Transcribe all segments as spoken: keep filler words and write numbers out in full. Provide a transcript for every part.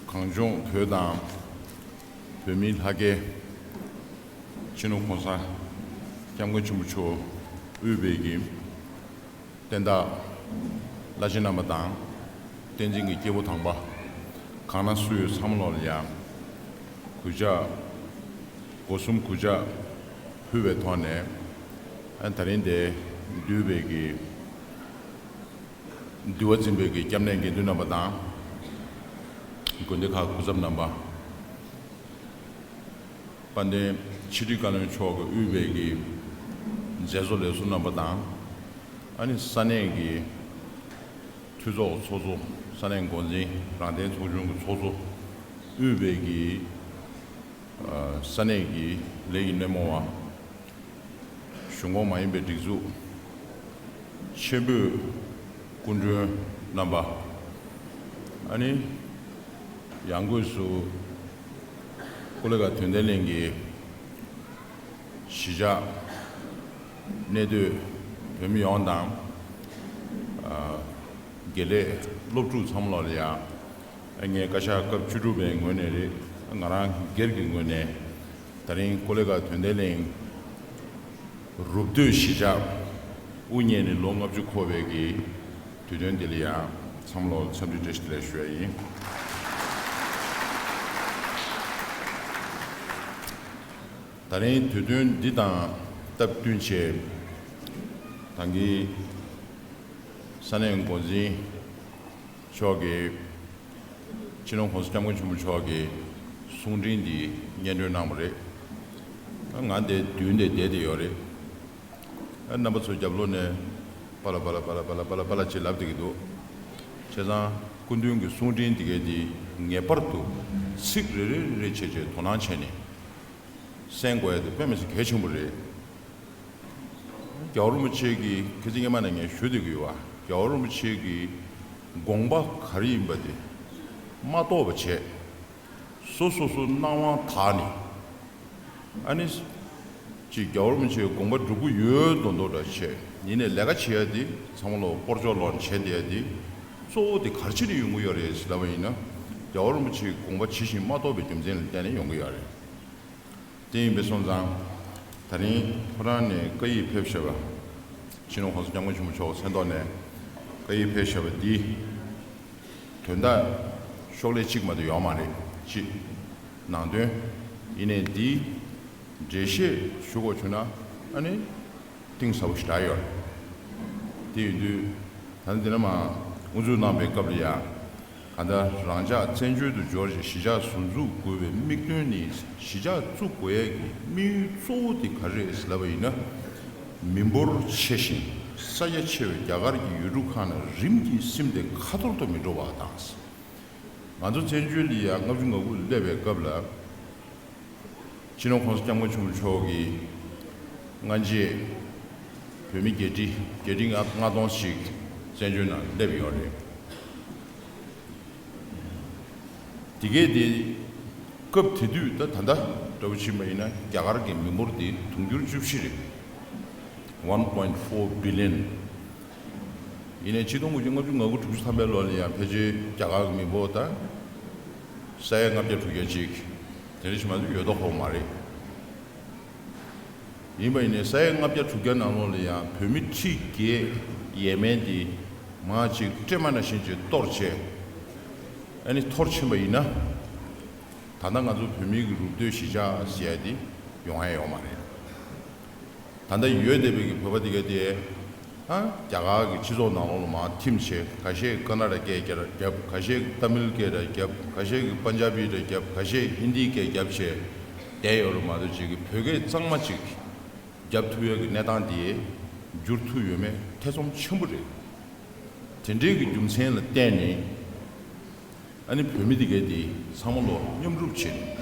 གངས་ལྗོངས་བོད་དང་བོད་མིའི་ལྷ་སྐལ། སྤྱི་ནོར་༸གོང་ས་༸སྐྱབས་མགོན་ཆེན་པོ་མཆོག་དབུས་པའི་གི་བསྟན་བདག་བླ་ཆེན་རྣམ་པ་དང་། བསྟན་འཛིན་གྱི་སྐྱེས་བུ་དམ་པ་གང་ན་སུ་ཡོད་ཚང་མ་ལོག་ལ་ཡང་གུས་ཕྱག་སྒོ་གསུམ་གུས་ཕྱག་ཕུལ་བའི་ཐོག་ནས། ཨ་ད་རིང་འདིར་འདུས་པའི་གི་འདུལ་བ་འཛིན་པའི་གི་སྐྱབས་གནས་དགེ་འདུན་རྣམ་པ་དང་། དགོན་སྡེ་ཁག་སྐུ་ཚབ་རྣམ་པ། དཔལ་ལྡན་ཕྱི་དྲིལ་བཀའ་བློན་མཆོག་གིས་དབུས་པའི་གི་མཛད་གཙོ་ལས་ཟུར་རྣམ་པ་དང་། ཨ་ནི་ས་གནས་ཀྱི་འཐུས་ཚོགས་ཚོགས་གཙོ། ས་གནས་འགོ་འཛིན། རང་བདེན་ཚོགས་ཆུང་གི་ཚོགས་གཙོ། དབུས་པའི་གི་ས་གནས་ཀྱི་ལས་ཀྱི་སྣེ་མོ་བ། གཞུང་ཁོངས་མ་ཡིན་པའི་སྒྲིག་འཛུགས་ཆེན་པོའི་སྐུ་མགྲོན་རྣམ་པ། ཨ་ནི་ཡང་སྒོས་སུ་ཀོ་ལི་གྷལ་དོན་ལྡན་གླིང་གི་གཞིས་ཆགས་གནས་སྡོད་བོད་མི་ཡོངས་དང་། དགེ་ལས་སློབ་ཕྲུག་ཚང་མ་ལོག་ལ་ཡང་། ངས་བཀའ་ཤག་སྐབས་བཅུ་དྲུག་པའི་ངོས་ནས་རེད། ང་རང་སྒེར་གྱི་ངོས་ནས་ད་རིང་ཀོ་ལི་གྷལ་དོན་ལྡན་གླིང་རུབ་སྟོད་གཞིས་ཆགས་དབུ་བརྙེས་ནས་ལོ་ལྔ་བཅུ་འཁོར་བའི་གི་དུས་སྟོན་འདི་ལ་ཡང་ཚང་མ་ལོག་འཚམས་འདྲི་བཀྲ་ཤིས་བདེ་ལེགས་ཞུ་ཡ་ཡིན། ད་རིང་དུས་སྟོན་འདི་དང་སྟབས་བསྟུན་བྱས། ད་གིན་ས་གནས་འགོ་འཛིན་མཆོག་གིས་སྤྱི་ནོར་༸གོང་ས་༸སྐྱབས་མགོན་ཆེན་པོ་མཆོག་གི་གསུང་འཕྲིན་འདི་སྙན་སྒྲོན་གནང་བ་རེད། ང་འདིར་མདུན་དེར་བསྡད་དེ་ཡོད་རེད། རྣམ་པ་ཚོ་རྒྱབ་ལོགས་ནས་པ་ལ་པ་ལ་པ་ལ་པ་ལ་པ་ལ་པ་ལ་ཅེས་ལབ་བསྡད་ཀྱི་འདུག་བྱས་ཙང་སྐུ་མདུན་གྱི་གསུང་འཕྲིན་འདི་གའི་འདི་ངེས་པར་དུ་ཚིག་རེ་རེ་རེ་རེ་བྱས་བྱས་དོ་སྣང་བྱས་ནས་གསན་དགོས་ཡ་དེ་དཔེ་མི་སྲིད་གལ་ཆེན་པོ་རེད། རྒྱལ་བ་རིན་པོ་ཆེ་གིས་ཁ་སང་སྔོན་མ་ནས་ངས་ཞུ་བསྡད་ཀྱི་ཡོད་པ། རྒྱལ་བ་རིན་པོ་ཆེ་གི་དགོངས་པ་ག་རེ་ཡིན་པ་དེ་མ་རྟོགས་པ་བྱས། སོ་སོ་སོ་སྣང་བ་དག་ནས། ཨ་ནི། ཅིག་རྒྱལ་བ་རིན་པོ་ཆེའི་དགོངས་པ་སྒྲུབ་ཀྱི་ཡོད་མདོག་མདོག་འདྲ་བྱས། ཡིན་ནའི་ལས་ཀ་བྱེད་ཡ་དེ་ཚང་མ་ལོག་སྤོར་ཆོག་ལོག་བྱས་བསྡད་ཡ་དེ། གཙོ་བོ་དེ་ག་རེ་བྱས་ནས་ཡོང་གི་ཡོད་རེད་ཟེར་ལབ་པ་ཡིན་ན། རྒྱལ་བ་རིན་པོ་ཆེའི་དགོངས་པ་ཇི་བཞིན་མ་རྟོགས་པའི་རྒྱུ་མཚན་ལ་བརྟེན་ནས་ཡོང་གི་ཡོད་རེད། དེ་ཡིན་པས་སོང་ཙང་། ད་རིང་ཁོ་རང་ནས་བཀའ་ཡིག་ཕེབས་བཞག་པ། སྤྱི་ནོར་༸གོང་ས་༸སྐྱབས་མགོན་ཆེན་པོ་མཆོག་མཚན་ཐོག་ནས་བཀའ་ཡིག་ཕེབས་བཞག་པ་འདི། དོན་དག་ཤོག་ལྷེ་གཅིག་མ་གཏོགས་ཡོད་མ་རེད། གཅིག་ནང་དོན། ཡིན་ནའི་འདི་འགྲེལ་བཤད་ཞུ་དགོས་བྱུང་ན་ཨ་ནི་གཏིང་ཟབ་པོ་ཞེ་དྲག་ཡོད་རེད། དེ་ཡིན་དུས་ད་ནི་འདི་ནས་མར་དབུ་འཛུགས་གནང་པའི་སྐབས་ལ་ཡང་། གང་ལྟར་རང་ཅག་བཙན་བྱོལ་དུ་འབྱོར་རྗེས་གཞིས་ཆགས་ཟུར་འཛུགས་དགོས་པའི་དམིགས་དོན་ནི། གཞིས་ཆགས་བཙུགས་དགོས་ཡས་ཀྱི་དམིགས་ཡུལ་གཙོ་བོ་དེ་ག་རེ་རེད་ལབ་པ་ཡིན་ན། མི་འབོར་ཆེ་ཞིང་ས་རྒྱ་ཆེ་བའི་རྒྱ་གར་གྱི་ཡུལ་གྲུ་ཁག་ནང་རིམ་གྱིས་སིམ་སྟེ་ཁ་ཐོར་དུ་མི་འགྲོ་བ་དང་། ང་ཚོ་བཙན་བྱོལ་ལ་ཡང་ལྔ་བཅུ་ང་དགུ་སླེབས་པའི་སྐབས་ལ། སྤྱི་ནོར་༸གོང་ས་༸སྐྱབས་མགོན་ཆེན་པོ་མཆོག་གིས་སྔ་རྗེས་བོད་མི་བརྒྱད་ཁྲི་བརྒྱད་ཁྲི་ལྔ་ལྔ་སྟོང་ཞིག་བཙན་བྱོལ་ནང་སླེབས་ཡོད་རེད། དེ་གས་དེ་སྐབས་དེ་དུས་ད་ད་ལྟ་འདྲ་བོ་ཕྱིན་པ་ཡིན་ན་རྒྱ་གར་གྱི་མི་འབོར་དེ་དུང་ཕྱུར་བཅུ་བཞི་རེད། One point four billion། ཡིན་ནའི་ཆིག་སྟོང་དགུ་བརྒྱ་ལྔ་བཅུ་ང་དགུ་དྲུག་ཅུ་ཐམ་པའི་ལོ་ལ་ཡང་ཕལ་ཆེར་རྒྱ་གར་གྱི་མི་འབོར་ད་ས་ཡ་ལྔ་བརྒྱ་དྲུག་བརྒྱ་ཅིག་དེ་འདྲ་ཞིག་མ་གཏོགས་ཡོད་མདོག་ཁ་པོ་མ་རེད། ཡིན་པ་ཡིན་ནའི་ས་ཡ་ལྔ་བརྒྱ་དྲུག་བརྒྱ་ནང་ལོགས་ལ་ཡང་བོད་མི་ཁྲི་བརྒྱད་ཡས་མས་འདི་མར་ཅིག་སྲན་མ་ནང་བཞིན་ཅིག་གཏོར་བྱས། ཨ་ནི་འཐོར་ཕྱིན་པ་ཡིན་ན། ད་ལྟ་ང་ཚོ་བོད་མི་གི་རུབ་སྟོད་གཞིས་ཆགས་ཟེར་ཡ་འདི་ཡོང་ཡ་ཡོད་མ་རེད། ད་ལྟ་ཡོད་བསྡད་པའི་གི་བོད་པ་འདི་ག་དེ། ཨ། རྒྱ་གར་གྱི་སྤྱི་ཚོགས་ནང་ལོགས་ལ་མར་ཐིམ་བྱས། ཁ་ཤས་ཀ་ན་ཌ་སྐད་རྒྱབ། ཁ་ཤས་ཏ་མིལ་སྐད་ར་རྒྱབ། ཁ་ཤས་ཀྱིས་པན་ཇ་བི་ར་རྒྱབ། ཁ་ཤས་ཧིན་དི་སྐད་རྒྱབ་བྱས་བསྡད་ཡོད་རེད་མ་གཏོགས། ཅིག་གི་བོད་སྐད་གཙང་མ་ཅིག་རྒྱབ་ཐུབ་ཡ་གི་གནས་སྟངས་དེ་འགྱུར་ཐུབ་ཡོད་མེད་ཐེ་ཚོམ་ཆེན་པོ་རེད། དེ་འདྲའི་གི་རྒྱུ་མཚན་ལ་བརྟེན་ནས། ཨ་ནི་བོད་མི་དེ་གས་དེ་ཚང་མ་ལོག་མཉམ་རུབ་བྱས་ནས་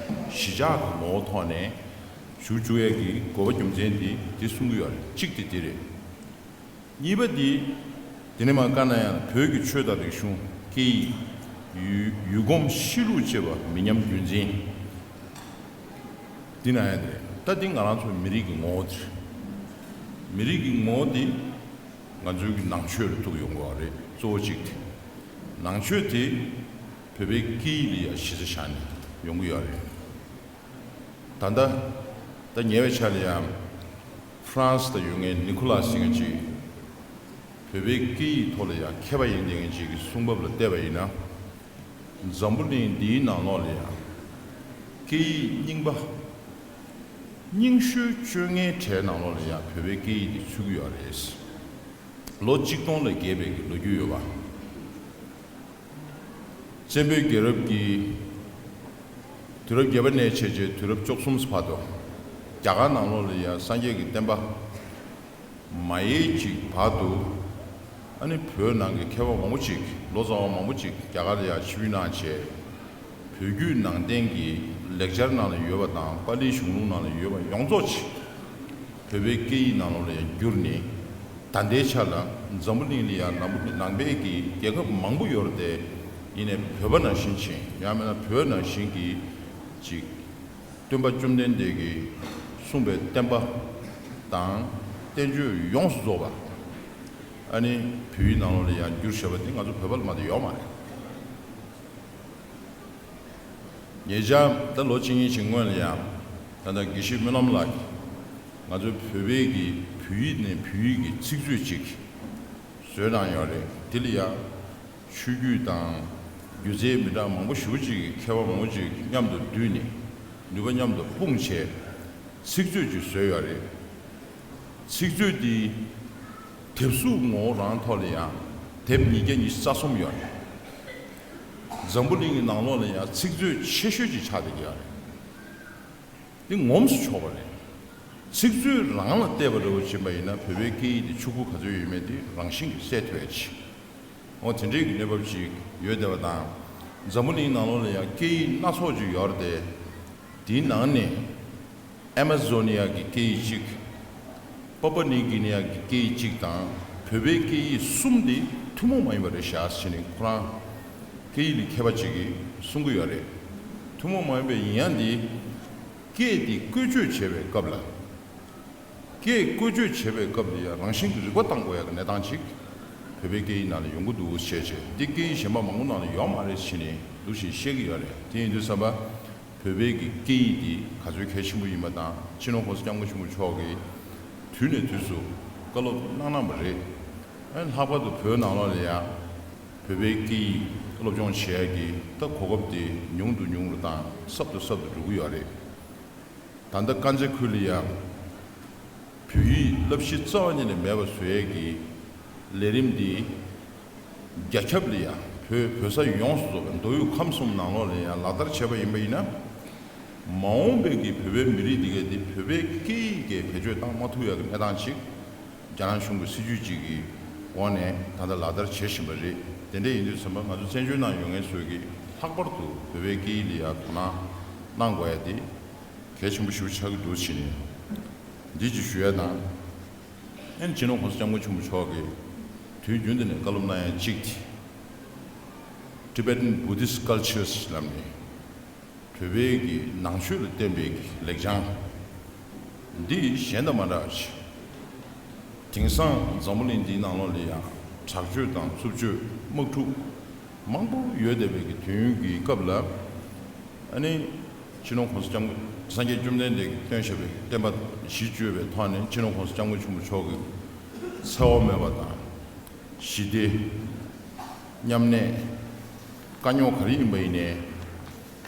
གཞིས་ཆགས་ཀྱི་ངོ་བོ་ཐོག་ནས་བཞུགས་བཅུག་ཡས་ཀྱི་དགོས་པ་རྒྱུ་མཚན་དེ་དེ་གསུང་གི་ཡོད་རེད། གཅིག་དེ་དེ་རེད། གཉིས་པ་དེ། དེ་ནས་མར་བཀའ་གནང་ཡ་ལ་བོད་ཀྱི་ཆོས་དང་རིག་གཞུང་། སྐད་ཡིག་ཡུལ་ཡུལ་གོམས་གཤིས་ལུགས་བཅས་པ་མི་ཉམས་རྒྱུན་འཛིན། འདི་གནང་ཡ་དེ་རེད། ད་འདི་ང་རང་ཚོའི་མི་རིགས་ཀྱི་ངོ་བོ་དེ་རེད། མི་རིགས་ཀྱི་ངོ་བོ་དེ་ང་ཚོའི་གི་ནང་ཆོས་ལ་ཐུག་ཡོང་གི་ཡོད་རེད། གཙོ་བོ་གཅིག་དེ། ནང་ཆོས་དེ། བོད་པའི་སྐད་ཡིག་ལ་ཡང་གཞི་རྩ་བཞག་ནས་ཡོང་གི་ཡོད་རེད། ད་ལྟ་ད་ཉེ་བའི་ཆར་ལ་ཡང་ཧྥ་རན་སི་ད་ཡོད་མཁན་ནི་ཁོ་ལ་སི་ཟེར་མཁན་ཅིག་བོད་པའི་སྐད་ཡིག་ཐོག་ལ་ཡང་མཁས་པ་ཡིན་བསྡད་མཁན་ཅིག་གི་གསུང་བབ་ལ་བལྟས་པ་ཡིན་ན། འཛམ་བུ་གླིང་འདིའི་ནང་ལོགས་ལ་ཡང་སྐད་ཡིག་རྙིང་པ་རྙིང་ཤོས་བཅོ་ལྔའི་གྲས་ནང་ལོགས་ལ་ཡང་བོད་པའི་སྐད་ཡིག་འདི་ཚུད་ཀྱི་ཡོད་རེད། ལོ་གཅིག་སྟོང་ལས་བརྒལ་བའི་གི་ལོ་རྒྱུས་ཡོད་པ། བཙན་པོའི་རྒྱལ་རབས་ཀྱི་དུས་རབས་བརྒྱད་པ་ནས་བྱས་རྗེས་དུས་རབས་བཅུ་གསུམ་བར་དུ་རྒྱ་གར་ནང་ལོགས་ལ་ཡང་སངས་རྒྱས་ཀྱི་བསྟན་པ་མ་ཡལ་ཅིག་བར་དུ། ཨ་ནི་བོད་ནང་གི་མཁས་པ་མང་པོ་ཅིག་ལོ་ཙཱ་བ་མང་པོ་ཅིག་རྒྱ་གར་ལ་ཡང་ཆིབས་བསྒྱུར་གནང་བྱས། བོད་བརྒྱུད་ནང་བསྟན་གྱི་ལེགས་སྦྱར་ནང་ལ་ཡོད་པ་དང་པཱ་ལིའི་གཞུང་ལུགས་ནང་ལ་ཡོད་པ་ཡོངས་རྫོགས་ཅིག་བོད་པའི་སྐད་ཡིག་ནང་ལོགས་ལ་ཡང་བསྒྱུར་ནས། ད་ལྟའི་ཆ་ལ་འཛམ་བུ་གླིང་ལ་ཡང་ནང་པ་ནང་པའི་གི་རྒྱལ་ཁབ་མང་པོ་ཡོད་རེད་དེ། ཡིན་ནའི་བོད་པ་ནང་བཞིན་བྱས་ཡང་མིན་ན་བོད་ནང་བཞིན་གྱི་ཅིག་སྟོན་པ་བཅོམ་ལྡན་འདས་ཀྱིས་གསུངས་པའི་བསྟན་པ་དང་བསྟན་བཅོས་ཡོངས་སུ་རྫོགས་པ་ཨ་ནི་བོད་ཡིག་ནང་ལོགས་ལ་ཡང་བསྒྱུར་བཞག་པ་དེ་ང་ཚོ་བོད་པ་ལ་མ་གཏོགས་ཡོད་མ་རེད། ཉེ་ཆར་ད་ལོ་གཅིག་གཉིས་ཤིག་སྔོན་ལ་ཡང་ད་ལྟ་དགེ་བཤེས་སྨོན་ལམ་ལགས་ཀྱིས་ང་ཚོའི་བོད་པའི་གི་བོད་ཡིག་ནས་བོད་ཡིག་གི་ཚིག་མཛོད་ཅིག་བཟོས་གནང་ཡོད་རེད། དེ་ལ་ཡང་ཆོས་བརྒྱུད་དང་སྒྱུ་རྩལ་མི་འདྲ་མང་པོ་ཞེ་པོ་ཅིག་གི་མཁས་པ་མང་པོ་ཅིག་མཉམ་དུ་བསྡུས་ནས་ནུས་པ་མཉམ་དུ་སྤུངས་བྱས་ཚིག་མཛོད་ཅིག་བཟོས་ཡོད་རེད། ཚིག་མཛོད་འདི་དེབ་གཟུགས་ངོ་བོ་རང་ཐོག་ལ་ཡང་དེབ་ཉིས་བརྒྱ་ཉི་ཤུ་རྩ་གསུམ་ཡོད་རེད། འཛམ་བུ་གླིང་གི་ནང་ལོགས་ལ་ཡང་ཚིག་མཛོད་ཆེ་ཤོས་ཅིག་ཆགས་བསྡད་ཀྱི་ཡོད་རེད། འདི་ངོམས་སུ་ཆོག་པ་རེད། ཚིག་མཛོད་རང་ལ་བལྟས་པ་འདྲ་བོ་ཕྱིན་པ་ཡིན་ན་བོད་པའི་སྐད་ཡིག་འདི་ཕྱུག་པོ་ག་ཚོད་ཡོད་མེད་དེ་རང་བཞིན་གྱིས་གསལ་ཐུབ་ཡ་ཅིག་འོ་དེ་འདྲའི་གི་གནས་བབ་ཅིག་ཡོད་བསྡད་པ་དང་། འཛམ་བུ་གླིང་ནང་ལོགས་ལ་ཡང་སྐད་ཡིག་སྣ་ཚོགས་ཅིག་ཡོད་རེད་དེ། དེའི་ནང་ནས་ཨ་མ་ཛོ་ནི་ཡ་གི་སྐད་ཡིག་ཅིག་པ་པ་ནིའུ་གི་ནི་ཡ་གི་སྐད་ཡིག་ཅིག་དང་བོད་པའི་སྐད་ཡིག་གསུམ་དེ་ཐུན་མོང་མ་ཡིན་པ་རེད་བཞག་ཟེར་ནས་ཁོ་རང་སྐད་ཡིག་ལ་མཁས་པ་ཅིག་གིས་གསུང་གི་ཡོད་རེད། ཐུན་མོང་མ་ཡིན་པའི་ཡིན་ཡང་འདི་སྐད་དེ་བཀོལ་སྤྱོད་བྱེད་པའི་སྐབས་ལ། སྐད་བཀོལ་སྤྱོད་བྱེད་པའི་སྐབས་ལ་ཡང་རང་བཞིན་གྱི་རིག་པ་བཏང་དགོས་ཡག་གི་གནས་སྟངས་ཅིག་བོད་པའི་སྐད་ཡིག་ནང་ལ་ཡོང་གི་འདུག་ཞེས་བྱས་འདི་སྐད་ཡིག་གཞན་པ་མང་པོ་ནང་ལ་ཡོད་མ་རེད་ཟེར་ནས་འདུག་ཞེས་བཤད་ཀྱི་ཡོད་རེད། དེ་ཡིན་དུས་ཙམ་པ་བོད་པའི་གི་སྐད་ཡིག་འདི་ག་ཚོད་གལ་ཆེན་པོ་ཡིན་པ་དང་སྤྱི་ནོར་༸གོང་ས་༸སྐྱབས་མགོན་ཆེན་པོ་མཆོག་གིས་དུས་ནས་དུས་སུ་བཀའ་སློབ་གནང་གནང་བ་རེད། ཨ་ནི་ལྷག་པར་དུ་བོད་ནང་ལོགས་ལ་ཡང་བོད་པའི་སྐད་ཡིག་སློབ་སྦྱོང་བྱེད་ཡག་གི་ད་གོ་སྐབས་དེ་ཉུང་དུ་ཉུང་རུ་དང་ཟབ་ཏུ་ཟབ་ཏུ་འགྲོ་གི་ཡོད་རེད། ད་ལྟ་དཀར་མཛེས་ཁུལ་ལ་ཡང་བོད་ཡིག་བསླབ་གཞི་རྩ་བ་ཉིད་ནས་མེད་པ་བཟོ་ཡས་ཀྱི་ལས་རིམ་འདི་རྒྱ་ཁྱབ་ལ་ཡང་བོད་བོད་ས་ཡོངས་སུ་རྫོགས་པའི་མདོ་དབུས་ཁམས་གསུམ་ནང་ལོགས་ལ་ཡང་ལག་བསྟར་བྱས་པ་ཡིན་པ་ཡིན་ན། མ་འོངས་པའི་གི་བོད་པའི་མི་རིགས་འདི་གས་འདི་བོད་པའི་སྐད་ཡིག་གིས་བེད་སྤྱོད་བཏང་མ་ཐུབ་ཡག་གི་གནས་སྟངས་ཅིག་རྒྱ་ནག་གཞུང་གི་སྲིད་ཇུས་ཅིག་གི་འོག་ནས་ད་ལྟ་ལག་བསྟར་བྱེད་བཞིན་པ་རེད། དེ་འདྲ་ཡིན་དུས་ཙམ་པ་ང་ཚོ་བཙན་བྱོལ་ནང་ཡོད་མཁན་ཚོས་ཀྱི་ལྷག་པར་དུ་བོད་པའི་སྐད་ཡིག་ལ་ཡང་དོ་སྣང་གནང་དགོས་ཡ་དེ་གལ་ཆེན་པོ་ཞིག་ཆགས་ཀྱི་འདུག་ཕྱིན་ནས་འདི་ཅིག་ཞུ་ཡ་དང་། ཨན་སྤྱི་ནོར་༸གོང་ས་༸སྐྱབས་མགོན་ཆེན་པོ་མཆོག་གིས་དུས་རྒྱུན་དུ་ནས་བཀའ་སློབ་གནང་ཡ་གཅིག་དེ། Tibetan Buddhist Cultures ལབ་ནས། བོད་པའི་གི་ནང་ཆོས་ལ་བརྟེན་པའི་གི་ལེགས་བྱང་། འདི་གཞན་དང་མ་འདྲ་བ་ཞིག་དེང་སང་འཛམ་བུ་གླིང་འདིའི་ནང་ལོགས་ལ་ཡང་དྲག་སྤྱོད་དང་རྩུབ་སྤྱོད་དམག་འཁྲུག་མང་པོ་ཡོད་བསྡད་པའི་གི་དུས་ཡུན་གྱི་སྐབས་ལ། ཨ་ནི་སྤྱི་ནོར་༸གོང་ས་༸སྐྱབས་སངས་རྒྱས་བཅོམ་ལྡན་འདས་ཀྱིས་བསྟན་བཞག་པའི་བསྟན་པ་གཞི་བཅོལ་བའི་ཐོག་ནས་སྤྱི་ནོར་༸གོང་ས་༸སྐྱབས་མགོན་ཆེན་པོ་མཆོག་གིས་འཚེ་བ་མེད་པ་དང་། ཞི་བདེ། མཉམ་གནས། དཀའ་རྙོག་ག་རེ་ཡིན་པ་ཡིན་ནའི་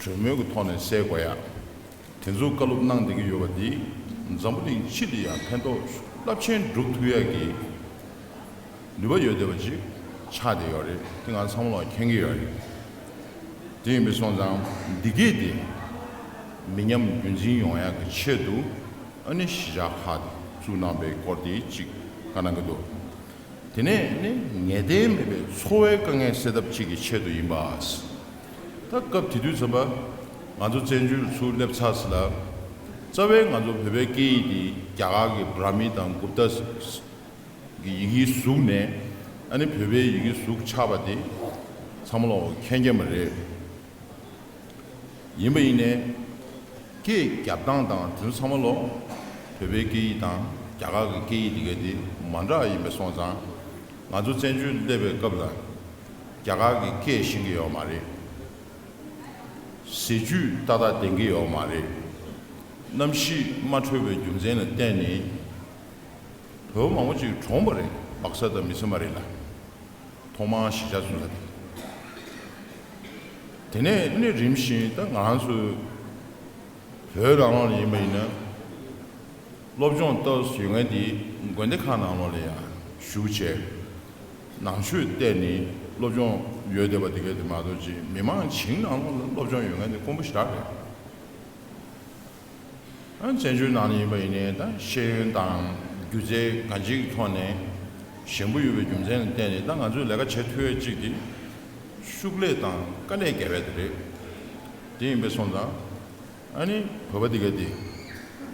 གྲོས་མོལ་གྱི་ཐོག་ནས་སེལ་དགོས་ཡ། དེ་ཚོ་བཀའ་སློབ་གནང་བསྡད་ཀྱི་ཡོད་པ་འདིས་འཛམ་བུ་གླིང་སྤྱི་ལ་ཡང་ཕན་ཐོགས་རླབས་ཆེན་སྒྲུབ་ཐུབ་ཡ་གི་ནུས་པ་ཡོད་བསྡད་པ་ཅིག་ཆགས་བསྡད་ཡོད་རེད། དེ་ང་ཚང་མ་ལ་མཁྱེན་གྱི་ཡོད་རེད། དེ་ཡིན་པས་སོང་ཙང་འདི་གས་དེ་མི་ཉམས་རྒྱུན་འཛིན་ཡོང་ཡ་གི་ཆེད་དུ་ཨ་ནི་གཞིས་ཆགས་ཁག་དེ་བཙུགས་གནང་པའི་སྐོར་དེ་གཅིག་བཀའ་གནང་གི་འདུག་དེ་ནས་ནི་ངེས་གཏན་མེད་པའི་འཚོ་བའི་དཀའ་ངལ་སེལ་ཐབས་གཅིག་གི་ཆེད་དུ་ཡིན་པ། ད་སྐབས་དེ་དུས་ཙམ་པ་ང་ཚོ་བཙན་བྱོལ་ཚུར་སླེབས་ཚར་ཟིན་ལ། རྩ་བའི་ང་ཚོ་བོད་པའི་སྐད་ཡིག་འདི་རྒྱ་གར་གྱི་བྷྲ་མི་དང་གུབ་ཏ་གི་ཡི་གེའི་གཟུགས་ནས་ཨ་ནི་བོད་པའི་ཡི་གེའི་གཟུགས་ཆགས་པ་དེ་ཚང་མ་ལ་མཁྱེན་གྱི་མ་རེད། ཡིན་པ་ཡིན་ནའི། སྐད་རྒྱབ་སྟངས་དང་དེ་ཚོ་ཚང་མ་ལོ། བོད་པའི་སྐད་ཡིག་དང་རྒྱ་གར་གྱི་སྐད་ཡིག་དེ་ག་དེ་མ་འདྲ་བ་ཡིན་པས་སོང་ཙང་། ང་ཚོ་བཙན་བྱོལ་སླེབས་པའི་སྐབས་ལ། རྒྱ་གར་གྱི་སྐད་ཤེས་ཀྱི་ཡོད་མ་རེད། ཞེ་ཇུས་ཏག་ཏག་ལྡན་གྱི་ཡོད་མ་རེད། གནམ་གཤིས་མ་འཕྲོད་པའི་རྒྱུ་མཚན་ལ་བརྟེན་ནས་བོད་མང་པོ་ཅིག་གྲོངས་པ་རེད། སྦག་ས་དང་མི་ཚེ་མ་རེད་ལ། ཐོག་མར་གཞིས་ཆགས་བཙུགས་ས་དེ། དེ་ནས་ནི་རིམ་བཞིན་ད་ང་རང་ཚོའི་བོད་ནང་ལོགས་ལ་ཡིན་པ་ཡིན་ན། སློབ་སྦྱོང་ཏོག་ཙམ་ཡོད་མཁན་དེ་དགོན་སྡེ་ཁག་ནང་ལོགས་ལ་ཡང་ཞུགས་བྱས། ནང་ཆོས་བལྟས་ནས་སློབ་སྦྱོང་ཡོད་བསྡད་པ་དེ་གས་དེ་མ་གཏོགས་ཅིག་མི་མང་བྱིངས་ནང་ལོགས་ལ་སློབ་སྦྱོང་ཡོད་མཁན་དེ་དཀོན་པོ་ཞེ་དྲག་རེད། ཨ་བཙན་བྱོལ་ནང་ལ་ཡིན་པ་ཡིན་ནའི་ད་ཤེས་ཡོན་དང་སྒྱུ་རྩལ་གང་ཅིའི་ཐོག་ནས་ཞན་པོ་ཡོད་པའི་རྒྱུ་མཚན་ལ་བརྟེན་ནས་ད་ང་ཚོས་ལས་ཀ་བྱེད་ཐུབ་ཡས་གཅིག་དེ་ཤུགས་ལས་དང་དཀའ་ལས་བརྒྱབ་ཡས་དེ་རེད། དེ་ཡིན་པས་སོང་ཙང་། ཨ་ནི་བོད་པ་འདི་ག་དེ་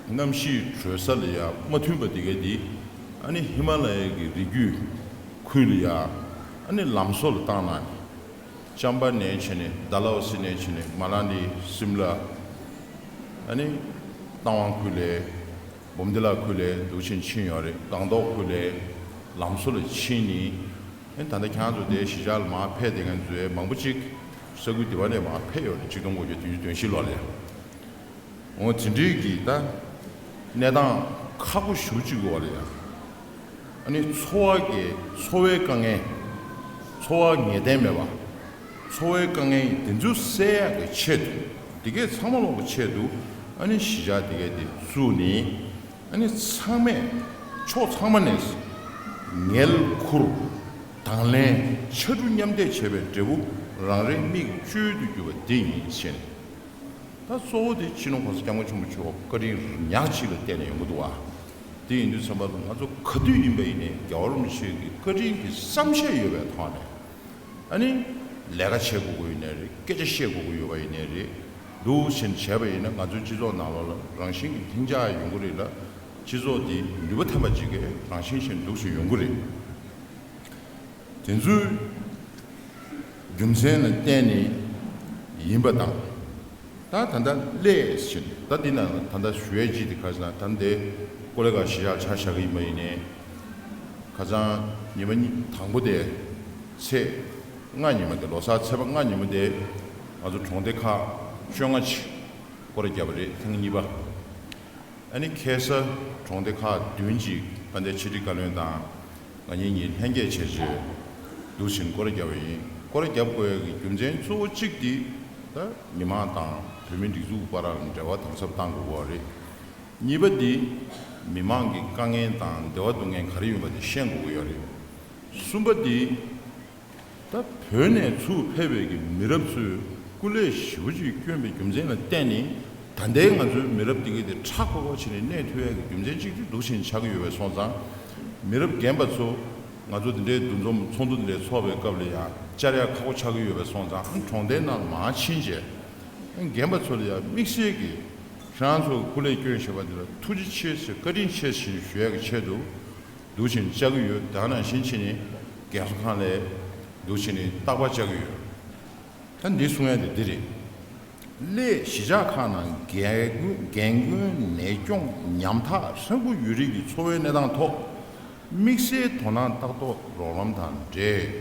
གནམ་གཤིས་དྲོད་ས་ལ་ཡ་མ་མཐུན་པ་འདི་ག་དེ་ཨ་ནི་ཧི་མ་ལ་ཡའི་གི་རི་རྒྱུད་ཁུལ་ལ་ཡ་ཨ་ནི་ལམ་བཟོ་ལ་བཏང་ན་ནི་ཅམ་པ་ནས་བྱས་ནས་ཌལ་ཧོ་སི་ནས་བྱས་ནས་མ་ལ་ནི་སིམ་ལ་ཨ་ནི་རྟ་དབང་ཁུལ་ལས་བུམ་ཐི་ལ་ཁུལ་ལས་འདུག་ཕྱིན་ཕྱིན་ཡོད་རེད། སྒང་ཏོག་ཁུལ་ལས་ལམ་བཟོ་ལ་ཕྱིན་ནི་ཨ་ནི་ད་ལྟ་ཁྱེད་རང་ཚོ་དེ་གཞིས་ཆགས་ལ་མར་ཕེབས་བསྡད་མཁན་ཚོའི་མང་པོ་ཅིག་ས་ཁུལ་དེ་བ་ནས་མར་ཕེབས་ཡོད་རེད། ཆིག་སྟོང་དགུ་བརྒྱ་བདུན་ཅུ་དོན་བཞི་ལོ་ལ་ཡ། འོ་དེ་འདྲའི་གི་ད་གནས་སྟངས་ཁག་པོ་ཞེ་པོ་ཅིག་ཡོད་རེད་ཡ། ཨ་ནི་འཚོ་བ་གི་འཚོ་བའི་དཀའ་ངལ། འཚོ་བ་ངེས་གཏན་མེད་པ། འཚོ་བའི་དཀའ་ངལ་དེ་ཚོ་སེལ་ཡག་གི་ཆེད་དུ་དེ་གས་ཚང་མ་ལོག་གི་ཆེད་དུ་ཨ་ནི་གཞིས་ཆགས་དེ་གས་དེ་བཙུགས་ནས་ཨ་ནི་ཚང་མས་ཕྱོགས་ཚང་མ་ནས་འགན་འཁུར་དང་ལེན་ཕྱར་གྲུ་མཉམ་འདེགས་བྱས་པའི་འབྲས་བུ་རང་རེའི་མིག་གིས་བཅོས་ཏེ་གྱུར་པ་འདི་ཡིན་ཞེས། ད་གཙོ་བོ་དེ་སྤྱི་ནོར་༸གོང་ས་༸སྐྱབས་མགོན་ཆེན་པོ་མཆོག་བཀའ་དྲིན་ཉག་གཅིག་ལ་བརྟེན་ནས་ཡོང་གི་འདུག་བ། དེ་ཡིན་དུས་ཙམ་པ་ལ་ང་ཚོ་ག་དུས་ཡིན་པ་ཡིན་ནའི་རྒྱལ་བ་རིན་པོ་ཆེ་གི་བཀའ་དྲིན་གྱི་བསམ་ཤེས་ཡོད་པའི་ཐོག་ནས་ཨ་ནི་ལས་ཀ་བྱེད་དགོས་ཀྱི་ཡོད་ནའི་རེད། སྐད་ཆ་བཤད་དགོས་ཀྱི་ཡོད་པ་ཡིན་ནའི་རེད། འདུག་བྱས་བྱས་པ་ཡིན་ན་ང་ཚོའི་སྤྱི་ཚོགས་ནང་ལོགས་ལ་རང་བཞིན་གྱི་ལྷིང་འཇགས་ཡོང་གི་རེད་ལ། སྤྱི་ཚོགས་འདི་ནུས་པ་ཐོན་པ་ཅིག་གི་རང་བཞིན་བཞིན་འདུག་བྱས་ཡོང་གི་རེད། དེ་ཚོའི་རྒྱུ་མཚན་ལ་བརྟེན་ནས་ཡིན་པ་དང་། ད་ད་ལྟ་སླད་ཕྱིན་ད་འདི་ན་ད་ལྟ་ཞུ་ཡས་ཅིག་དེ་ག་རེ་ཟེར་ན། ད་འདི་ཀོ་ལི་གྷལ་གཞིས་ཆགས་ཆ་བཞག་གི་ཡིན་པ་ཡིན་ནའི། ཁ་སང་ཉི་མ་གཉིས་དང་པོ་དེ་ཚེས་ལྔ་ཉི་མ་དེ་ལོ་གསར་ཚེས་པ་ལྔ་ཉི་མ་དེ་ང་ཚོ་གྲོང་སྡེ་ཁག་བཅོ་ལྔ་ཅིག་སྐོར་ར་བརྒྱབ་པ་རེད། ཐེངས་གཉིས་པ། ཨ་ནི་ཁ་སང་གྲོང་སྡེ་ཁག་བདུན་གྱི་དཔལ་ལྡན་ཕྱི་དྲིལ་བཀའ་བློན་དང་ང་གཉིས་གཉིས་ལྷན་རྒྱས་བྱས་རྗེས་འདུག་བཞིན་སྐོར་ར་བརྒྱབ་པ་ཡིན། སྐོར་ར་བརྒྱབ་དགོས་ཡག་གི་རྒྱུ་མཚན་གཙོ་བོ་གཅིག་དེ་ད་མི་མང་དང་བོད་མི་སྒྲིག་འཛུགས་བར་ལ་འབྲེལ་བ་དམ་ཟབ་གཏང་དགོས་པ་རེད། གཉིས་པ་དེ་མི་མང་གི་དཀའ་ངལ་དང་བདེ་བ་སྡུག་བསྔལ་ག་རེ་ཡོད་པ་དེ་ཤེས་དགོས་ཀྱི་ཡོད་རེད། གསུམ་པ་དེ། ད་བོད་ནས་ཚུར་ཕེབས་པའི་གི་མི་རབས་ཚོས་སྐུ་ལས་ཞེ་པོ་ཅིག་བསྐྱོན་པའི་རྒྱུ་མཚན་ལ་བརྟེན་ནས་ད་ལྟའི་ང་ཚོའི་མི་རབས་འདི་ག་དེ་ཁྲ་ཁོག་ཁོག་བྱས་ནས་གནས་ཐུབ་ཡག་གི་རྒྱུ་མཚན་གཅིག་དེ་འདུག་བཞིན་ཆགས་ཀྱི་ཡོད་པས་སོང་ཙང་། མི་རབས་རྒན་པ་ཚོ་ང་ཚོ་འདི་འདྲའི་འདུ་འཛོམས་ཚོགས་འདུ་འདི་འདྲའི་ཚོགས་པའི་སྐབས་ལ་ཡང་བཅར་ཡག་ཁག་པོ་ཆགས་ཀྱི་ཡོད་པས་སོང་ཙང་། གྲོང་སྡེ་ནང་ལ་མར་ཕྱིན་རྗེས་རྒན་པ་ཚོ་ལ་ཡང་དམིགས་བསལ་གྱི་ཁྱེད་རང་ཚོ་སྐུ་ལས་བསྐྱོན་བཞག་པ་འདི་ལ་ཐུགས་རྗེ་ཆེ་ཞེས་བཀའ་དྲིན་ཆེ་ཞེས་ཞུ་ཡག་གི་ཆེད་དུ། འདུག་བྱས་ནས་བཅར་གྱི་ཡོད། དེ་ནང་བཞིན་བྱས་ནས་རྒན་གསོ་ཁང་ལ་འདུག་བྱས་ནས་རྟག་པར་བཅར་གྱི་ཡོད། ད་འདི་གསུང་ཡ་དེ་འདི་རེད། སླད་གཞིས་ཆགས་ཁག་ནང་རྒན་རྒོན་རྒན་རྒོན་ནད་སྐྱོང་ཉམ་ཐག་ཧྲན་པོ་ཡོད་རིགས་ཀྱི་འཚོ་བའི་གནས་སྟངས་ཐོག་དམིགས་བསལ་དོ་སྣང་ཏག་ཏག་རོགས་རམ་དང་འབྲེལ།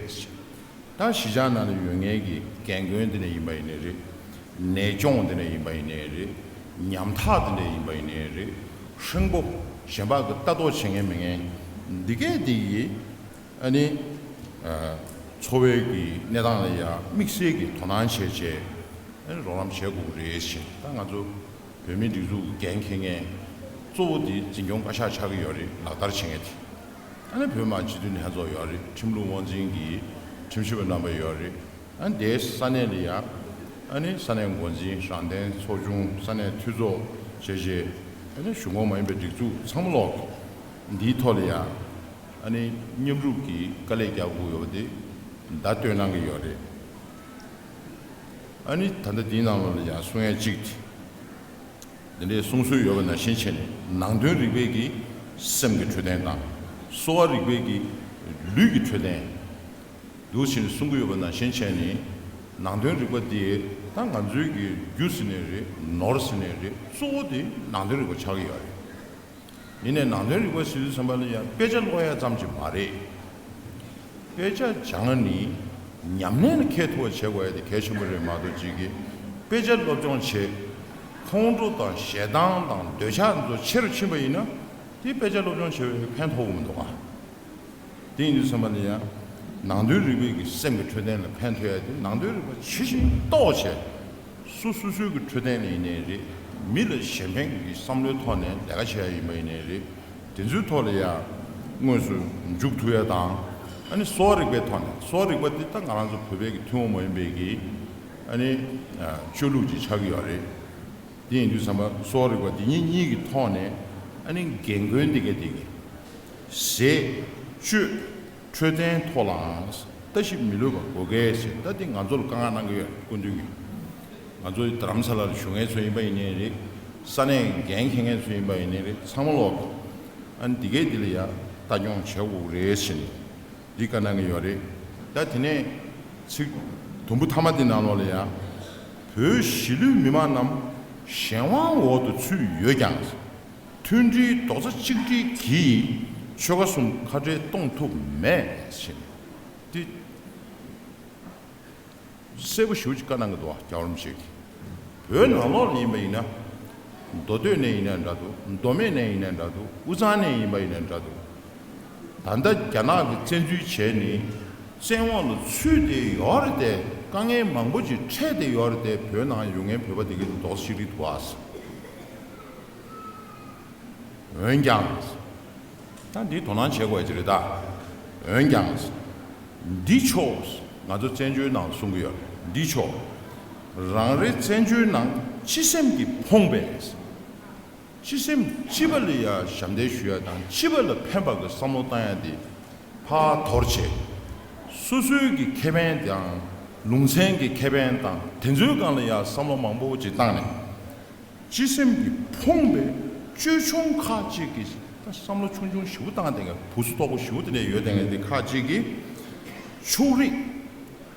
ད་གཞིས་ཆགས་ནང་ལ་ཡོད་མཁན་གྱི་རྒན་རྒོན་དེ་འདྲ་ཡིན་པ་ཡིན་ནའི་རེད། ནད་སྐྱོང་དེ་འདྲ་ཡིན་པ་ཡིན་ནའི་རེད། ཉམ་ཐག་དེ་འདྲ་ཡིན་པ་ཡིན་ནའི་རེད། ཧྲིང་པོ་གཞན་པ་གི་ལྟ་རྟོག་བྱེད་མཁན་མེད་མཁན་འདི་གས་འདི་ཡིས་ཨ་ནི་ཨ་འཚོ་བའི་གི་གནས་སྟངས་ལ་ཡང་དམིགས་བསལ་གྱི་དོ་སྣང་བྱས་བྱས་ཨ་ནི་རོགས་རམ་བྱེད་དགོས་ཀྱི་རེད་ཞེས། ད་ང་ཚོ་བོད་མིའི་སྒྲིག་འཛུགས་འགན་འཁྱེར་མཁན་གཙོ་བོ་དེ་འཛིན་སྐྱོང་བཀའ་ཤག་ཆགས་ཀྱི་ཡོད་རེད། ལག་བསྟར་བྱེད་མཁན་དེ། ཨ་ནི་བོད་མི་མང་སྤྱི་འཐུས་ལྷན་ཚོགས་ཡོད་རེད། ཁྲིམས་ལུགས་དབང་འཛིན་གྱི་ཁྲིམས་ཞིབ་པ་རྣམ་པ་ཡོད་རེད། ཨ་ནི་དེའི་ས་གནས་ལ་ཡང་ཨ་ནི་ས་གནས་འགོ་འཛིན་རང་བདེན་ཚོགས་ཆུང་ས་གནས་འཐུས་ཚོགས་བྱས་རྗེས་ཨ་ནི་གཞུང་ཁོངས་མ་ཡིན་པའི་སྒྲིག་འཛུགས་ཚང་མ་ལོག་འདིའི་ཐོག་ལ་ཡང་ཨ་ནི་མཉམ་རུབ་ཀྱིས་དཀའ་ལས་རྒྱག་དགོས་ཡོད་པ་དེ་བརྡ་སྟོན་གནང་གི་ཡོད་རེད། ཨ་ནི་ད་ལྟ་འདིའི་ནང་ལོགས་ལ་ཡང་གསུང་ཡ་གཅིག་དེ། འདི་འདྲའི་གསུང་སྲོལ་ཡོད་པ་ནང་བཞིན་བྱས་ནས་ནང་དོན་རིག་པའི་གི་སེམས་ཀྱི་འཕྲོད་བསྟེན་དང་། གསོ་བ་རིག་པའི་གི་ལུས་ཀྱི་འཕྲོད་བསྟེན། འདུག་བྱས་ནས་གསུང་གི་ཡོད་པ་ནང་བཞིན་བྱས་ནས་ནང་དོན་རིག་པ་འདི་ད་ང་ཚོའི་གི་རྒྱུ་ཟེར་ནའི་རེད། ནོར་ཟེར་ནའི་རེད། གཙོ་བོ་དེ་ནང་དོན་རིག་པ་ཆགས་ཀྱི་ཡོད་རེད། ཡིན་ནའི་ནང་དོན་རིག་པ་ཟེར་དུས་ཙམ་པ་ལ་ཡང་དཔེ་ཆ་ཀློག་ཡ་ཙམ་གྱིས་མ་རེད། དཔེ་ཆ་སྦྱང་ནི་ཉམས་ལེན་ལ་འཁེལ་ཐུབ་པ་བྱེད་དགོས་ཡ་དེ་གལ་ཆེན་པོ་རེད་མ་གཏོགས་ཅིག་གི་ དཔེ་ཆ་སློབ་སྦྱོང་བྱེད། ཁོང་ཁྲོ་དང་ཞེ་སྡང་དང་འདོད་ཆགས་ཚོ་ཆེ་རུ་ཕྱིན་པ་ཡིན་ན། དེ་དཔེ་ཆ་སློབ་སྦྱོང་བྱས་པའི་ཕན་ཐོགས་ཀྱི་མི་འདུག་ག། དེ་ཡིན་དུས་ཙམ་པ་ལ་ཡང་ནང་དོན་རིག་པའི་གི་སེམས་ཀྱི་འཕྲོད་བསྟེན་ལ་ཕན་ཐོགས་ཡ་དེ། ནང་དོན་རིག་པ་ཇི་བཞིན་རྟོགས་བྱས། སོ་སོ་སོའི་གི་འཕྲོད་བསྟེན་ལ་ཡིན་ནའི་རེད། མི་ལ་གཞན་ཕན་གྱི་བསམ་བློའི་ཐོག་ནས་ལས་ཀ་བྱེད་ཡ་ཡིན་པ་ཡིན་ནའི་རེད། དེ་ཚོའི་ཐོག་ལ་ཡང་དངོས་སུ་འཇུག་ཐུབ་ཡ་དང་། ཨ་ནི་གསོ་བ་རིག་པའི་ཐོག་ནས། གསོ་བ་རིག་པ་འདི་ད་ང་རང་ཚོ་བོད་པའི་གི་ཐུན་མོང་མ་ཡིན་པའི་གི་ཨ་ནི་སྤྱོད་ལུགས་ཅིག་ཆགས་ཀྱི་ཡོད་རེད། དེ་ཡིན་དུས་ཙམ་པ་གསོ་བ་རིག་པ་འདི་གཉིས་གཉིས་ཀྱི་ཐོག་ནས། ཨ་ནི་རྒན་རྒོན་འདི་ག་འདི་གི་ཟས་སྤྱོད་འཕྲོད་བསྟེན་ཐོག་ལའང་ལྟ་ཞིབ་མི་ལུས་པ་དགོས་གལ་ཆེ། ད་འདི་ང་ཚོ་ལ་བཀའ་མངགས་གནང་གི་ཡོད། སྐུ་མདུན་གྱིས། ང་ཚོའི་རྡ་རམ་ས་ལ་ལ་བཞུགས་མཁན་ཚོ་ཡིན་པ་ཡིན་ནའི་རེད། ས་གནས་འགན་འཁྱེར་མཁན་ཚོ་ཡིན་པ་ཡིན་ནའི་རེད། ཚང་མ་ལོག་ཨ་ནི་འདི་གས་འདི་ལ་ཡ་ལྟ་སྐྱོང་བྱེད་དགོས་རེད་ཟེར་ནས་འདི་བཀའ་གནང་གི་ཡོད་རེད། ད་དེ་ནས་ཚིག་དུམ་བུ་མཐའ་མ་འདི་ནང་ལོགས་ལ་ཡ། བོད་གཞིས་ལུས་མི་མང་རྣམས་གཞན་དབང་འོག་ཏུ་ཚུད་ཡོད་ཀྱང་། མཐུན་སྒྲིལ་རྡོག་རྩ་གཅིག་སྒྲིལ་གྱིས་ཆོལ་ཁ་གསུམ་ཁ་བྲལ་གཏོང་ཐུབ་མེད་ཟེར་ནས་འདི། གསལ་པོ་ཞེ་པོ་ཅིག་བཀའ་གནང་གི་འདུག་བ། རྒྱལ་བ་རིན་པོ་ཆེ་གིས། བོད་ནང་ལོགས་ལ་ཡིན་པ་ཡིན་ན། མདོ་སྟོད་ནས་ཡིན་ན་འདྲ་འདུག་མདོ་སྨད་ནས་ཡིན་ན་འདྲ་འདུག་དབུས་གཙང་ནས་ཡིན་པ་ཡིན་ན་འདྲ་འདུག་ད་ལྟ་རྒྱ་ནག་གིས་བཙན་འཛུལ་བྱས་ནས་བཙན་འོག་ལ་ཚུད་དེ་ཡོད་རེད་དེ། དཀའ་ངལ་མང་པོ་ཅིག་འཕྲད་དེ་ཡོད་རེད་དེ། བོད་ནང་ཡོད་མཁན་བོད་པ་དེ་གའི་རྡོག་རྩ་གཅིག་སྒྲིལ་འདུག་བ། འོན་ཀྱང་། ད་འདི་དོ་སྣང་བྱེད་དགོས་ཀྱི་རེད་ད། འོན་ཀྱང་། འདི་ཕྱོགས། ང་ཚོ་བཙན་བྱོལ་ནང་གསུང་གི་ཡོད། འདི་ཕྱོགས། རང་རེ་བཙན་བྱོལ་ནང་སྤྱི་སེམས་ཀྱིས་ཕོངས་པའི། སྤྱི་སེམས་སྤྱི་པ་ལ་ཡ་ཞབས་འདེགས་ཞུ་ཡ་དང་། སྤྱི་པ་ལ་ཕན་པ་གི་བསམ་བློ་བཏང་ཡ་འདི་ཕར་དོར་བྱས། སོ་སོའི་གི་ཁེ་ཕན་དང་ལུང་ཚན་གྱི་ཁེ་ཕན་དང་དེ་ཚོའི་སྒང་ལ་ཡ་བསམ་བློ་མང་པོ་ཅིག་བཏང་ནས། སྤྱི་སེམས་ཀྱིས་ཕོངས་པའི་ཅོལ་ཆུང་ཁག་ཅིག་གིས། ད་བསམ་བློ་ཆུང་ཆུང་ཞེ་པོ་བཏང་བསྡད་མཁན། བུ་ཚོ་ལྟོགས་པོ་ཞེ་པོ་དེ་འདྲ་ཡོད་བསྡད་མཁན་དེ་ཁག་ཅིག་གིས། ཕྱོགས་རིས་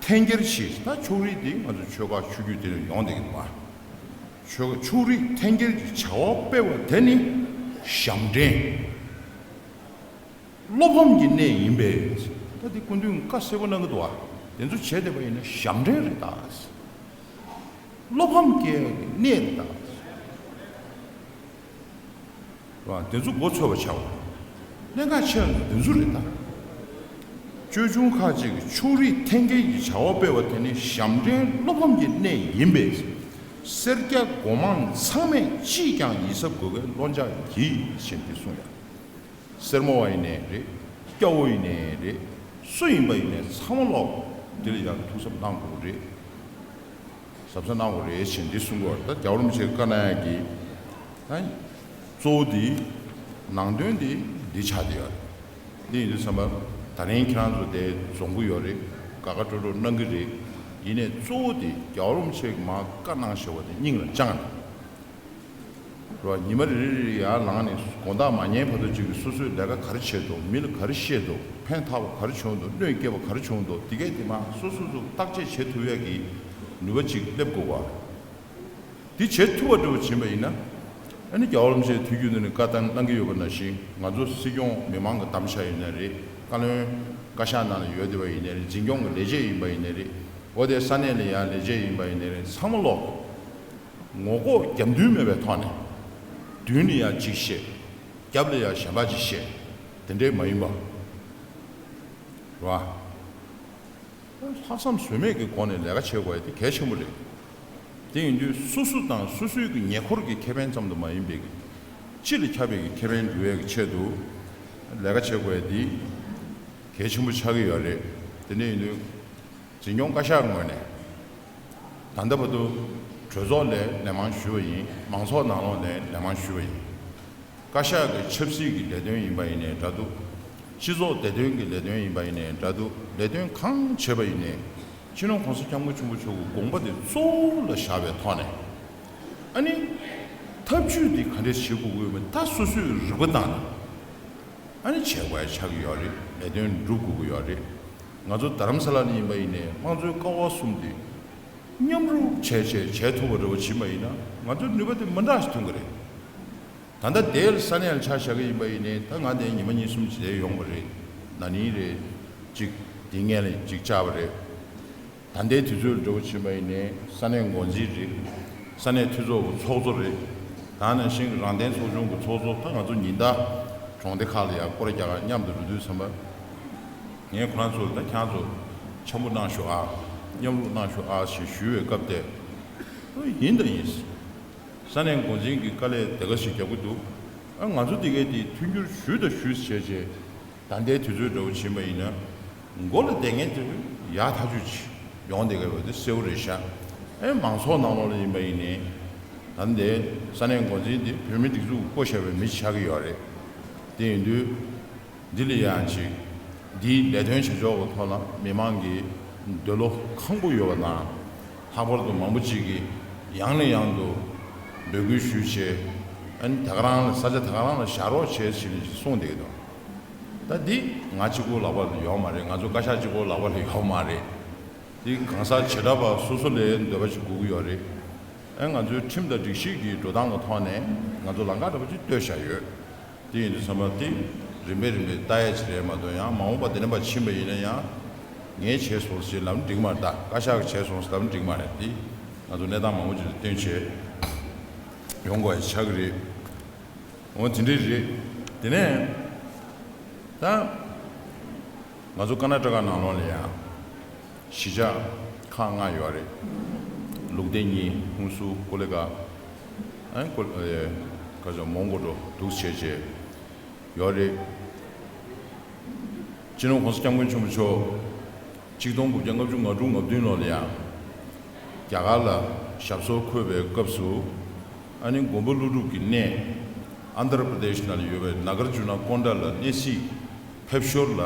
འཐེན་འཁྱེར་བྱས། ད་ཕྱོགས་རིས་དེ་ང་ཚོ་ཆོལ་ཁ་ཆོས་བརྒྱུད་དེ་ནས་ཡོང་བསྡད་ཀྱི་འདུག་བ། ཕྱོགས་ཕྱོགས་རིས་འཐེན་འཁྱེར་གྱི་བྱ་བ་སྤེལ་བ་དེ་ནི་ཞབས་འདྲེན། བློ་ཕམ་གྱི་གནས་ཡིན་པས། ད་འདི་སྐུ་མདུན་བཀའ་གསལ་པོ་གནང་གི་འདུག་བ། དེ་ཚོ་བྱས་བསྡད་པ་ཡིན་ན་ཞབས་འདྲེན་རེད་ད། བློ་ཕམ་སྐྱེ་ཡག་གི་གནས་རེད་ད། རེད་བ། དེ་ཚོ་མགོ་ཚོས་པ་བྱའོ། གནད་འགག་ཆེ་བ་དེ་ཚོ་རེད་ད། ཅོལ་ཆུང་ཁག་ཅིག་གིས་ཕྱོགས་རིས་འཐེན་འཁྱེར་གྱི་བྱ་བ་སྤེལ་བ་དེ་ནི་ཞབས་འདྲེན་བློ་ཕམ་གྱི་གནས་ཡིན་པས། སེར་སྐྱ་མགོ་མང་ཚང་མས་ཅིས་ཀྱང་ཡིད་གཟབ་དགོས་པའི་བློ་འཇགས་གྱིས་ཞེས་འདི་གསུངས་ཡ། སེར་མོ་བ་ཡིན་ནའི་རེད། སྐྱ་བོ་ཡིན་ནའི་རེད། སུ་ཡིན་པ་ཡིན་ནའི་ཚང་མ་ལོག་འདི་ལ་ཡང་ཐུགས་གཟབ་གནང་དགོས་རེད། གཟབ་གཟབ་གནང་དགོས་རེད་ཞེས་འདི་གསུང་གི་ཡོད་རེད། ད་རྒྱལ་བ་རིན་པོ་ཆེས་བཀའ་གནང་ཡག་གི། ད་གཙོ་བོ་འདི་ནང་དོན་འདི་འདི་ཆགས་བསྡད་ཡོད་རེད། འདི་ཡིན་དུས་ཙམ་པ་ད་རིང་ཁྱེད་རང་ཚོ་དེ་འཛོམས་ཀྱི་ཡོད་རེད། དགའ་དགའ་སྤྲོ་སྤྲོ་གནང་གི་རེད། ཡིན་ནའི་གཙོ་བོ་འདི་རྒྱལ་བ་རིན་པོ་ཆེས་མར་བཀའ་གནང་བཞག་པ་དེ་སྙིང་ལ་བཅངས་ནས། རོ། ཉི་མ་རེ་རེ་རེ་ཡར་ལངས་ནས་དགོང་དག་མ་ཉལ་བར་དུ་ཅིག་གི་སོ་སོས་ལས་ཀ་ག་རེ་བྱས་འདུག་མི་ལ་ག་རེ་བཤད་འདུག་ཕན་ཐོགས་པ་ག་རེ་བྱུང་འདུག་གནོད་སྐྱེལ་བ་ག་རེ་བྱུང་འདུག་དེ་གས་དེ་མར་སོ་སོ་སོ་བརྟག་དཔྱད་བྱེད་ཐུབ་ཡག་གི་ནུས་པ་ཅིག་སླེབས་དགོས་པ། དེ་བྱེད་ཐུབ་པ་འདྲ་བོ་ཕྱིན་པ་ཡིན་ན། ཨ་ནི་རྒྱལ་བ་རིན་པོ་ཆེས་དུས་རྒྱུན་དུ་ནས་བཀའ་བཏང་གནང་གི་ཡོད་པ་ནང་བཞིན། ང་ཚོ་སྲིད་སྐྱོང་མི་མང་གི་གདམ་ག་ཡིན་ན་རེད། བཀའ་བློན་བཀའ་ཤག་ནང་ལ་ཡོད་བསྡད་པ་ཡིན་ན་རེད། འཛིན་སྐྱོང་གི་ལས་བྱེད་ཡིན་པ་ཡིན་ན་རེད། འོ་དེ་ས་གནས་ལ་ཡང་ལས་བྱེད་ཡིན་པ་ཡིན་ན་རེད། ཚང་མ་ལོག་ངོ་ལྐོག་རྒྱབ་མདུན་མེད་པའི་ཐོག་ནས། མདུན་ལ་ཡ་གཅིག་བཤད། རྒྱབ་ལ་ཡ་གཞན་པ་གཅིག་བཤད། དེ་འདྲས་མ་ཡིན་པ། རེད་བ། ལྷག་བསམ་ཟོལ་མེད་ཀྱི་སྒོ་ནས་ལས་ཀ་བྱེད་དགོས་ཡ་དེ་གལ་ཆེན་པོ་རེད། དེ་ཡིན་དུས་སོ་སོ་དང་སོ་སོའི་གི་ཉེ་འཁོར་གྱི་ཁེ་ཕན་ཙམ་དུ་མ་ཡིན་པའི་གི། སྤྱི་ལ་ཁྱབ་པའི་གི་ཁེ་ཕན་སྒྲུབ་ཡ་གི་ཆེད་དུ་ལས་ཀ་བྱེད་དགོས་ཡ་དེ་གལ་ཆེན་པོ་ཆགས་ཀྱི་ཡོད་རེད། དེ་འདྲ་ཡིན་དུས། འཛིན་སྐྱོང་བཀའ་ཤག་ངོས་ནས་ད་ལྟ་བར་དུ་གྲོས་ཚོགས་ལ་ལན་མང་ཞུས་པ་ཡིན། མང་ཚོགས་ནང་ལོགས་ལ་ལན་མང་ཞུས་པ་ཡིན། བཀའ་ཤག་གི་ཆབ་སྲིད་ཀྱི་ལས་དོན་ཡིན་པ་ཡིན་ནའི་འདྲ་འདུག་སྤྱི་ཚོགས་བདེ་དོན་གྱི་ལས་དོན་ཡིན་པ་ཡིན་ནའི་འདྲ་འདུག་ལས་དོན་གང་བྱས་པ་ཡིན་ནའི་སྤྱི་ནོར་༸གོང་ས་༸སྐྱབས་མགོན་ཆེན་པོ་མཆོག་གི་དགོངས་པ་དེ་གཙོ་བོ་ལ་བཞག་པའི་ཐོག་ནས། ཨ་ནི། ཐབས་ཇུས་འདི་ག་འདྲས་བྱེད་དགོས་ཀྱི་ཡོད་མེད་ད་སོ་སོས་རིག་པ་བཏང་ནས། ཨ་ནི་བྱེད་དགོས་ཡ་ཆགས་ཀྱི་ཡོད་རེད། ལས་དོན་སྒྲུབ་དགོས་ཀྱི་ཡོད་རེད། ང་ཚོ་རྡ་རམ་ས་ལ་ནས་ཡིན་པ་ཡིན་ནའི་དམངས་གཙོའི་ཀ་བ་གསུམ་དེ་མཉམ་རུབ་བྱས་བྱས་བྱས་ཐུབ་པ་འདྲ་བོ་བྱིན་པ་ཡིན་ན་ང་ཚོའི་ནུས་པ་དེ་མི་འདྲ་ཞིག་ཐོན་གྱི་རེད། ད་ལྟ་དེ་ལ་ས་གནས་ལ་ཆ་བཞག་གི་ཡིན་པ་ཡིན་ནའི་ད་ང་དེ་ཉི་མ་གཉིས་གསུམ་ཅིག་དེ་ཡོང་བ་རེད། ན་ནིང་རེད། གཅིག་དེ་སྔོན་ལ་གཅིག་བཅར་བ་རེད། ད་ལྟའི་དུས་ཚོད་འདྲ་བོ་ཕྱིན་པ་ཡིན་ནའི་ས་གནས་འགོ་འཛིན་རེད། ས་གནས་འཐུས་ཚོགས་ཀྱི་ཚོགས་གཙོ་རེད། ད་ནང་བཞིན་རང་བདེན་ཚོགས་ཆུང་གི་ཚོགས་གཙོ། ད་ང་ཚོ་ཉིན་ལྟར་གྲོང་སྡེ་ཁག་ལ་ཡང་སྐོར་ར་རྒྱག་ག་མཉམ་དུ་འགྲོ་དུས་ཙམ་པ། ངས་ཁོ་རང་ཚོ་ལ་ད་ཁྱེད་རང་ཚོ་འཆམ་པོ་གནང་ཤོག་ཨ། མཉམ་རུབ་གནང་ཤོག་ཨ་ཞེས་ཞུས་པའི་སྐབས་དེ། ཡིན་དང་ཡིན། ས་གནས་འགོ་འཛིན་གྱི་དཀའ་ལས་དེ་ག་ཞིག་རྒྱབ་ཀྱི་འདུག་ཨ། ང་ཚོ་དེ་གའི་དེ་མཐུན་འགྱུར་ཞུས་དང་ཞུས་བྱས་རྗེས། ད་ལྟའི་དུས་ཚོད་འདྲ་བོ་ཕྱིན་པ་ཡིན་ན། མགོ་ལ་བསྡད་མཁན་དེ་ཡག་ཐག་ཆོད་ཅིག་ཡོང་བསྡད་ཀྱི་ཡོད་པ་དེ་གསལ་པོ་རེད་ཤག་ཨེ། མང་ཚོགས་ནང་ལོགས་ལ་ཡིན་པ་ཡིན་ནའི། ད་ལྟའི་ས་གནས་འགོ་འཛིན་དེ་བོད་མི་སྒྲིག་འཛུགས་བསྐོ་བཞག་པའི་མི་ཆགས་ཀྱི་ཡོད་རེད། དེ་ཡིན་དུས། འདི་ལ་ཡང་ཅིག་འདིའི་ལས་དོན་བྱེད་ཕྱོགས་ཀྱི་ཐོག་ལ་མི་མང་གི་འདོད་བློ་ཁེངས་པོ་ཡོད་པ་དང་། ལྷག་པར་དུ་མང་པོ་ཅིག་གིས་ཡང་ནས་ཡང་དུ་འབོད་སྐུལ་ཞུས་བྱས། ཨ་ནི་ད་ག་རང་ལ་ས་ཆ་ད་ག་རང་ལ་བཞག་རོགས་བྱས་ཟེར་ནས་ཅིག་གསུངས་བསྡད་ཀྱི་འདུག་ད་འདི་ང་གཅིག་པོ་ལག་པ་ལ་ཡོད་མ་རེད། ང་ཚོ་བཀའ་ཤག་གཅིག་པོ་ལག་པ་ལ་ཡོད་མ་རེད། འདི་གང་ཟག་བྱེ་བྲག་པ་སོ་སོ་ལ་འདོད་པ་ཅིག་དགོས་ཀྱི་ཡོད་རེད། ཨ། ང་ཚོའི་ཁྲིམས་དང་སྒྲིག་གཞི་གི་འགྲོ་སྟངས་ཀྱི་ཐོག་ནས་ང་ཚོ་ལམ་ཁ་འདྲ་པོ་ཅིག་བཏོད་བཞག་ཡོད། དེ་ཡིན་དུས་ཙམ་པ་དེ་རིམ་པས་རིམ་པས་ལྟ་ཡ་ཅིག་རེད་མ་གཏོགས། ཡང་མ་འོངས་པ་དེ་འདྲ་མ་ཕྱིན་པ་ཡིན་ན་ཡང་། ངས་བྱས་སོང་ཞེས་ལབ་ན་འགྲིག་མ་རེད། ད་བཀའ་ཤག་གིས་བྱས་སོང་ཞེས་ལབ་ན་འགྲིག་མ་རེད། དེ་ང་ཚོ་གནས་སྟངས་མང་པོ་ཅིག་ལ་བསྟུན་བྱས་ཡོང་དགོས་ཡ་ཆགས་ཀྱི་རེད། འོ། དེ་འདྲ་རེད། དེ་ནས་ད་ང་ཚོ་ཀར་ནཱ་ཊ་ཀ་ནང་ལོགས་ལ་ཡང་གཞིས་ཆགས་ཁག་ལྔ་ཡོད་རེད། ལུག་སྡེ་གཉིས། ཧུན་སུར། ཀོ་ལི་གྷལ། ཨ། ཀོ། ཨེ། ག་ཚོད། མོན་གྷོ་འགྲོ་འདུག་བྱས་བྱས་ཡོད་རེད། སྤྱི་ནོར་༸གོང་ས་༸སྐྱབས་མགོན་ཆེན་པོ་མཆོག་གཅིག་སྟོང་དགུ་བརྒྱ་ལྔ་བཅུ་ང་དྲུག་ང་བདུན་ལོ་ལ་ཡང་རྒྱ་གར་ལ་ཞབས་སོར་འཁོད་པའི་སྐབས་སུ། ཨ་ནི་མགོན་པོ་ཀླུ་སྒྲུབ་ཀྱི་གནས་ཨན་དྷ་ར་པྲ་དེཤ་ནང་ལ་ཡོད་པའི་ནཱ་གར་ཇུ་ན་ཀོན་ཌ་ལ་གནས་གཟིགས་ཕེབས་ཞོར་ལ།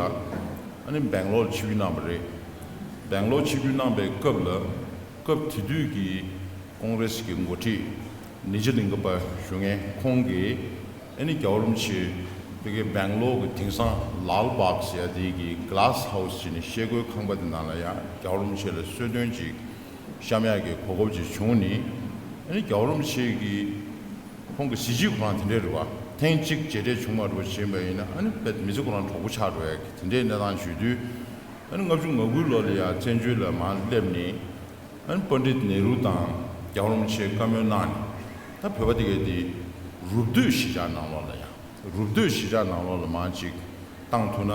ཨ་ནི་སྦེང་ལོར་ཆིབས་བསྒྱུར་གནང་བ་རེད། སྦེང་ལོར་ཆིབས་བསྒྱུར་གནང་པའི་སྐབས་ལ། སྐབས་དེ་དུས་ཀྱི་ཀོང་རེས་ཀྱི་འགོ་ཁྲིད་ནི་ཇ་ལིང་ག་པ་ཞུ་མཁན་ཁོང་གིས། ཨ་ནི་རྒྱལ་བ་རིན་པོ་ཆེ་ཕ་གི་སྦེང་ལོར་གྱི་དེང་སང་ལཱལ་བྷག་ཟེར་ཡ་དེ་གི་གི་ལཱ་སི་ཧའུ་སི་ཟེར་ནས་ཤེལ་སྒོའི་ཁང་པ་དེ་ནང་ལ་ཡང་རྒྱལ་བ་རིན་པོ་ཆེ་ལ་གསོལ་སྟོན་ཅིག་བཤམས་ཡག་གི་གོ་སྐབས་ཅིག་བྱུང་ནས། ཨ་ནི་རྒྱལ་བ་རིན་པོ་ཆེ་གི་ཁོང་གི་གཟི་བརྗིད་ཁོ་རང་དེ་འདྲ་རེད་བ། ཐེངས་གཅིག་མཇལ་འཕྲད་བྱུང་མ་འགྲོ་ཕྱིན་པ་ཡིན་ན། ཨ་ནི་དཔེ་མི་ཚེ་ཁོ་རང་གྲོགས་པོ་ཆགས་འགྲོ་ཡག་གི་དེ་འདྲའི་གནས་སྟངས་བྱུང་དུས། ཨ་ནི་ལྔ་བཅུ་ང་དགུ་ལོ་ལ་ཡང་བཙན་བྱོལ་ལ་མར་སླེབས་ནས། ཨ་ནི་པཎྜི་ཏ་ནེ་རུ་དང་རྒྱལ་བ་རིན་པོ་ཆེས་བཀའ་མོལ་གནང་ནས། ད་བོད་པ་དེ་གའི་དེ་རུབ་སྡོད་གཞིས་ཆགས་ནང་ལོགས་ལ་ཡང་། རུབ་སྡོད་གཞིས་ཆགས་ནང་ལོགས་ལ་མར་ཅིག་བཏང་ཐུབ་ན།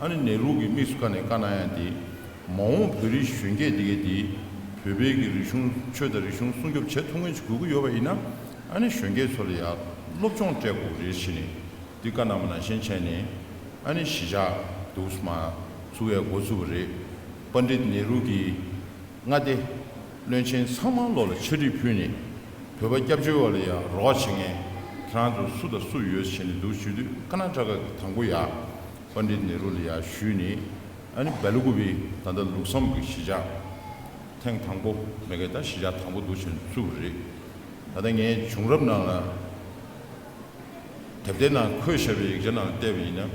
ཨ་ནི་ནེ་རུ་གི་དམིགས་སུ་བཀར་ནས་བཀའ་གནང་ཡ་དེ། མ་འོངས་བོད་རིགས་གཞོན་སྐྱེས་དེ་གའི་དེ་བོད་པའི་གི་རིག་གཞུང་ཆོས་དང་རིག་གཞུང་སྲུང་སྐྱོབ་བྱེད་ཐུབ་མཁན་ཅིག་དགོས་ཀྱི་ཡོད་པ་ཡིན་ན། ཨ་ནི་གཞོན་སྐྱེས་ཚོ་ལ་ཡང་སློབ་སྦྱོང་སྤྲད་དགོས་རེད་ཟེར་ནས། འདི་བཀའ་གནང་བ་ནང་བཞིན་བྱས་ནས། ཨ་ནི་གཞིས་ཆགས་འདུག་སེ་མར་ཚུགས་ཡ་འགོ་ཚུགས་པ་རེད། པཎྜི་ཏ་ནེ་རུ་གིས་མངའ་སྡེ་བློན་ཆེན་ཚང་མ་ལོག་ལ་ཕྱག་བྲིས་ཕུལ་ནས། བོད་པ་སྐྱབས་བཅོལ་བ་ལ་ཡང་རོགས་བྱེད་མཁན་ཁྱེད་རང་ཚོ་སུ་དང་སུ་ཡོད་ཟེར་ནས་འདུག་ཞུ་དུས། ཀར་ནཱ་ཊ་ཀ་གི་དང་པོ་ཡར་པཎྜི་ཏ་ནེ་རུ་ལ་ཡར་ཞུས་ནས། ཨ་ནི་སྦེ་ལ་ཀུ་པི་ད་ལྟ་ལུགས་བསམ་གྱི་གཞིས་ཆགས་ཐེངས་དང་པོ་མེད་ཀི། ད་གཞིས་ཆགས་དང་པོ་འདུག་བྱས་ནས་བཙུགས་པ་རེད། ད་ལྟ་ངའི་བྱུང་རབས་ནང་ལ། དེབ་ཐེར་ནང་འཁོད་བཞག་པའི་ཡིག་ཆ་ནང་བལྟས་པ་ཡིན་ན།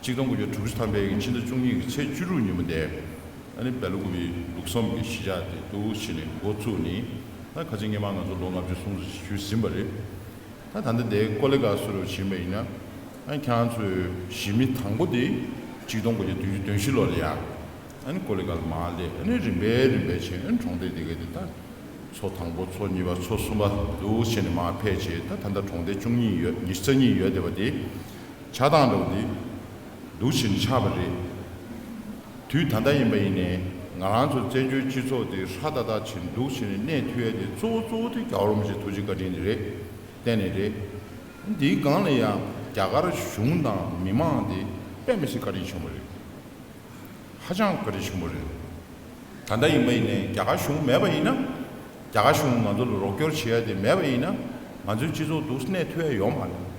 གཅིག་སྟོང་དགུ་བརྒྱ་དྲུག་ཅུ་ཐམ་པའི་ཕྱི་ཟླ་བཅུ་གཉིས་ཀྱི་ཚེས་བཅུ་དྲུག་ཉིན་མོ་དེ། ཨ་ནི་སྦེ་ལ་ཀུ་པི་ལུགས་བསམ་གྱི་གཞིས་ཆགས་དེ་འདུག་བྱས་ནས་འགོ་བཙུགས་ནས། ད་ཁ་སང་སྔོན་མ་ང་ཚོ་ལོ་ལྔ་བཅུ་སྲུང་བརྩི་ཞུས་ཟིན་པ་རེད། ད་ད་ལྟ་དེ་ཀོ་ལི་གྷལ་སུ་རུ་ཕྱིན་པ་ཡིན་ན། ཨ་ནི་ཁྱེད་རང་ཚོའི་གཞིས་མི་དང་པོ་དེ་གཅིག་སྟོང་དགུ་བརྒྱ་བདུན་ཅུ་དོན་བཞི་ལོ་ལ་ཡ། ཨ་ནི་ཀོ་ལི་གྷལ་མར་སླེབས། ཨ་ནི་རིམ་པས་རིམ་པས་བྱས། ཨ་ནི་གྲོང་སྡེ་དེ་གའི་དེ་ད་ཚོ་དང་པོ། ཚོ་གཉིས་པ། ཚོ་གསུམ་པ་འདུག་བྱས་ནས་མར་ཕེབས་བྱས། ད་ད་ལྟ་གྲོང་སྡེ་བཅུ་གཉིས་ཡོད། ཉི་ཤུ་རྩ་གཉིས་ཡོད་བསྡད་པ་དེ་ཆགས་སྟངས་འདྲ་བོ་དེ་འདུག་བྱས་ནས་ཆགས་པ་རེད། དུས་ད་ལྟ་ཡིན་པ་ཡིན་ནའི་ང་རང་ཚོ་བཙན་བྱོལ་སྤྱི་ཚོགས་དེ་ཧྲ་ཏག་ཏག་བྱས་ནས་འདུག་བྱས་ནས་གནས་ཐུབ་ཡ་དེ་གཙོ་བོ་གཙོ་བོ་དེ་རྒྱལ་བ་རིན་པོ་ཆེའི་ཐུགས་རྗེ་བཀའ་དྲིན་དེ་རེད། གཏན་ནས་རེད། འདིའི་སྒང་ལ་ཡང་རྒྱ་གར་གཞུང་དང་མི་མང་དེ་དཔེ་མི་སྲིད་བཀའ་དྲིན་ཆེན་པོ་རེད། ཧ་ཅང་བཀའ་དྲིན་ཆེན་པོ་རེད། ད་ལྟ་ཡིན་པ་ཡིན་ནའི་རྒྱ་གར་གཞུང་མེད་པ་ཡིན་ན། རྒྱ་གར་གཞུང་ང་ཚོ་ལ་རོགས་སྐྱོར་བྱེད་ཡ་དེ་མེད་པ་ཡིན་ན། ང་ཚོའི་སྤྱི་ཚོགས་འདུག་སེ་གནས་ཐུབ་ཡ་ཡོད་མ་རེད།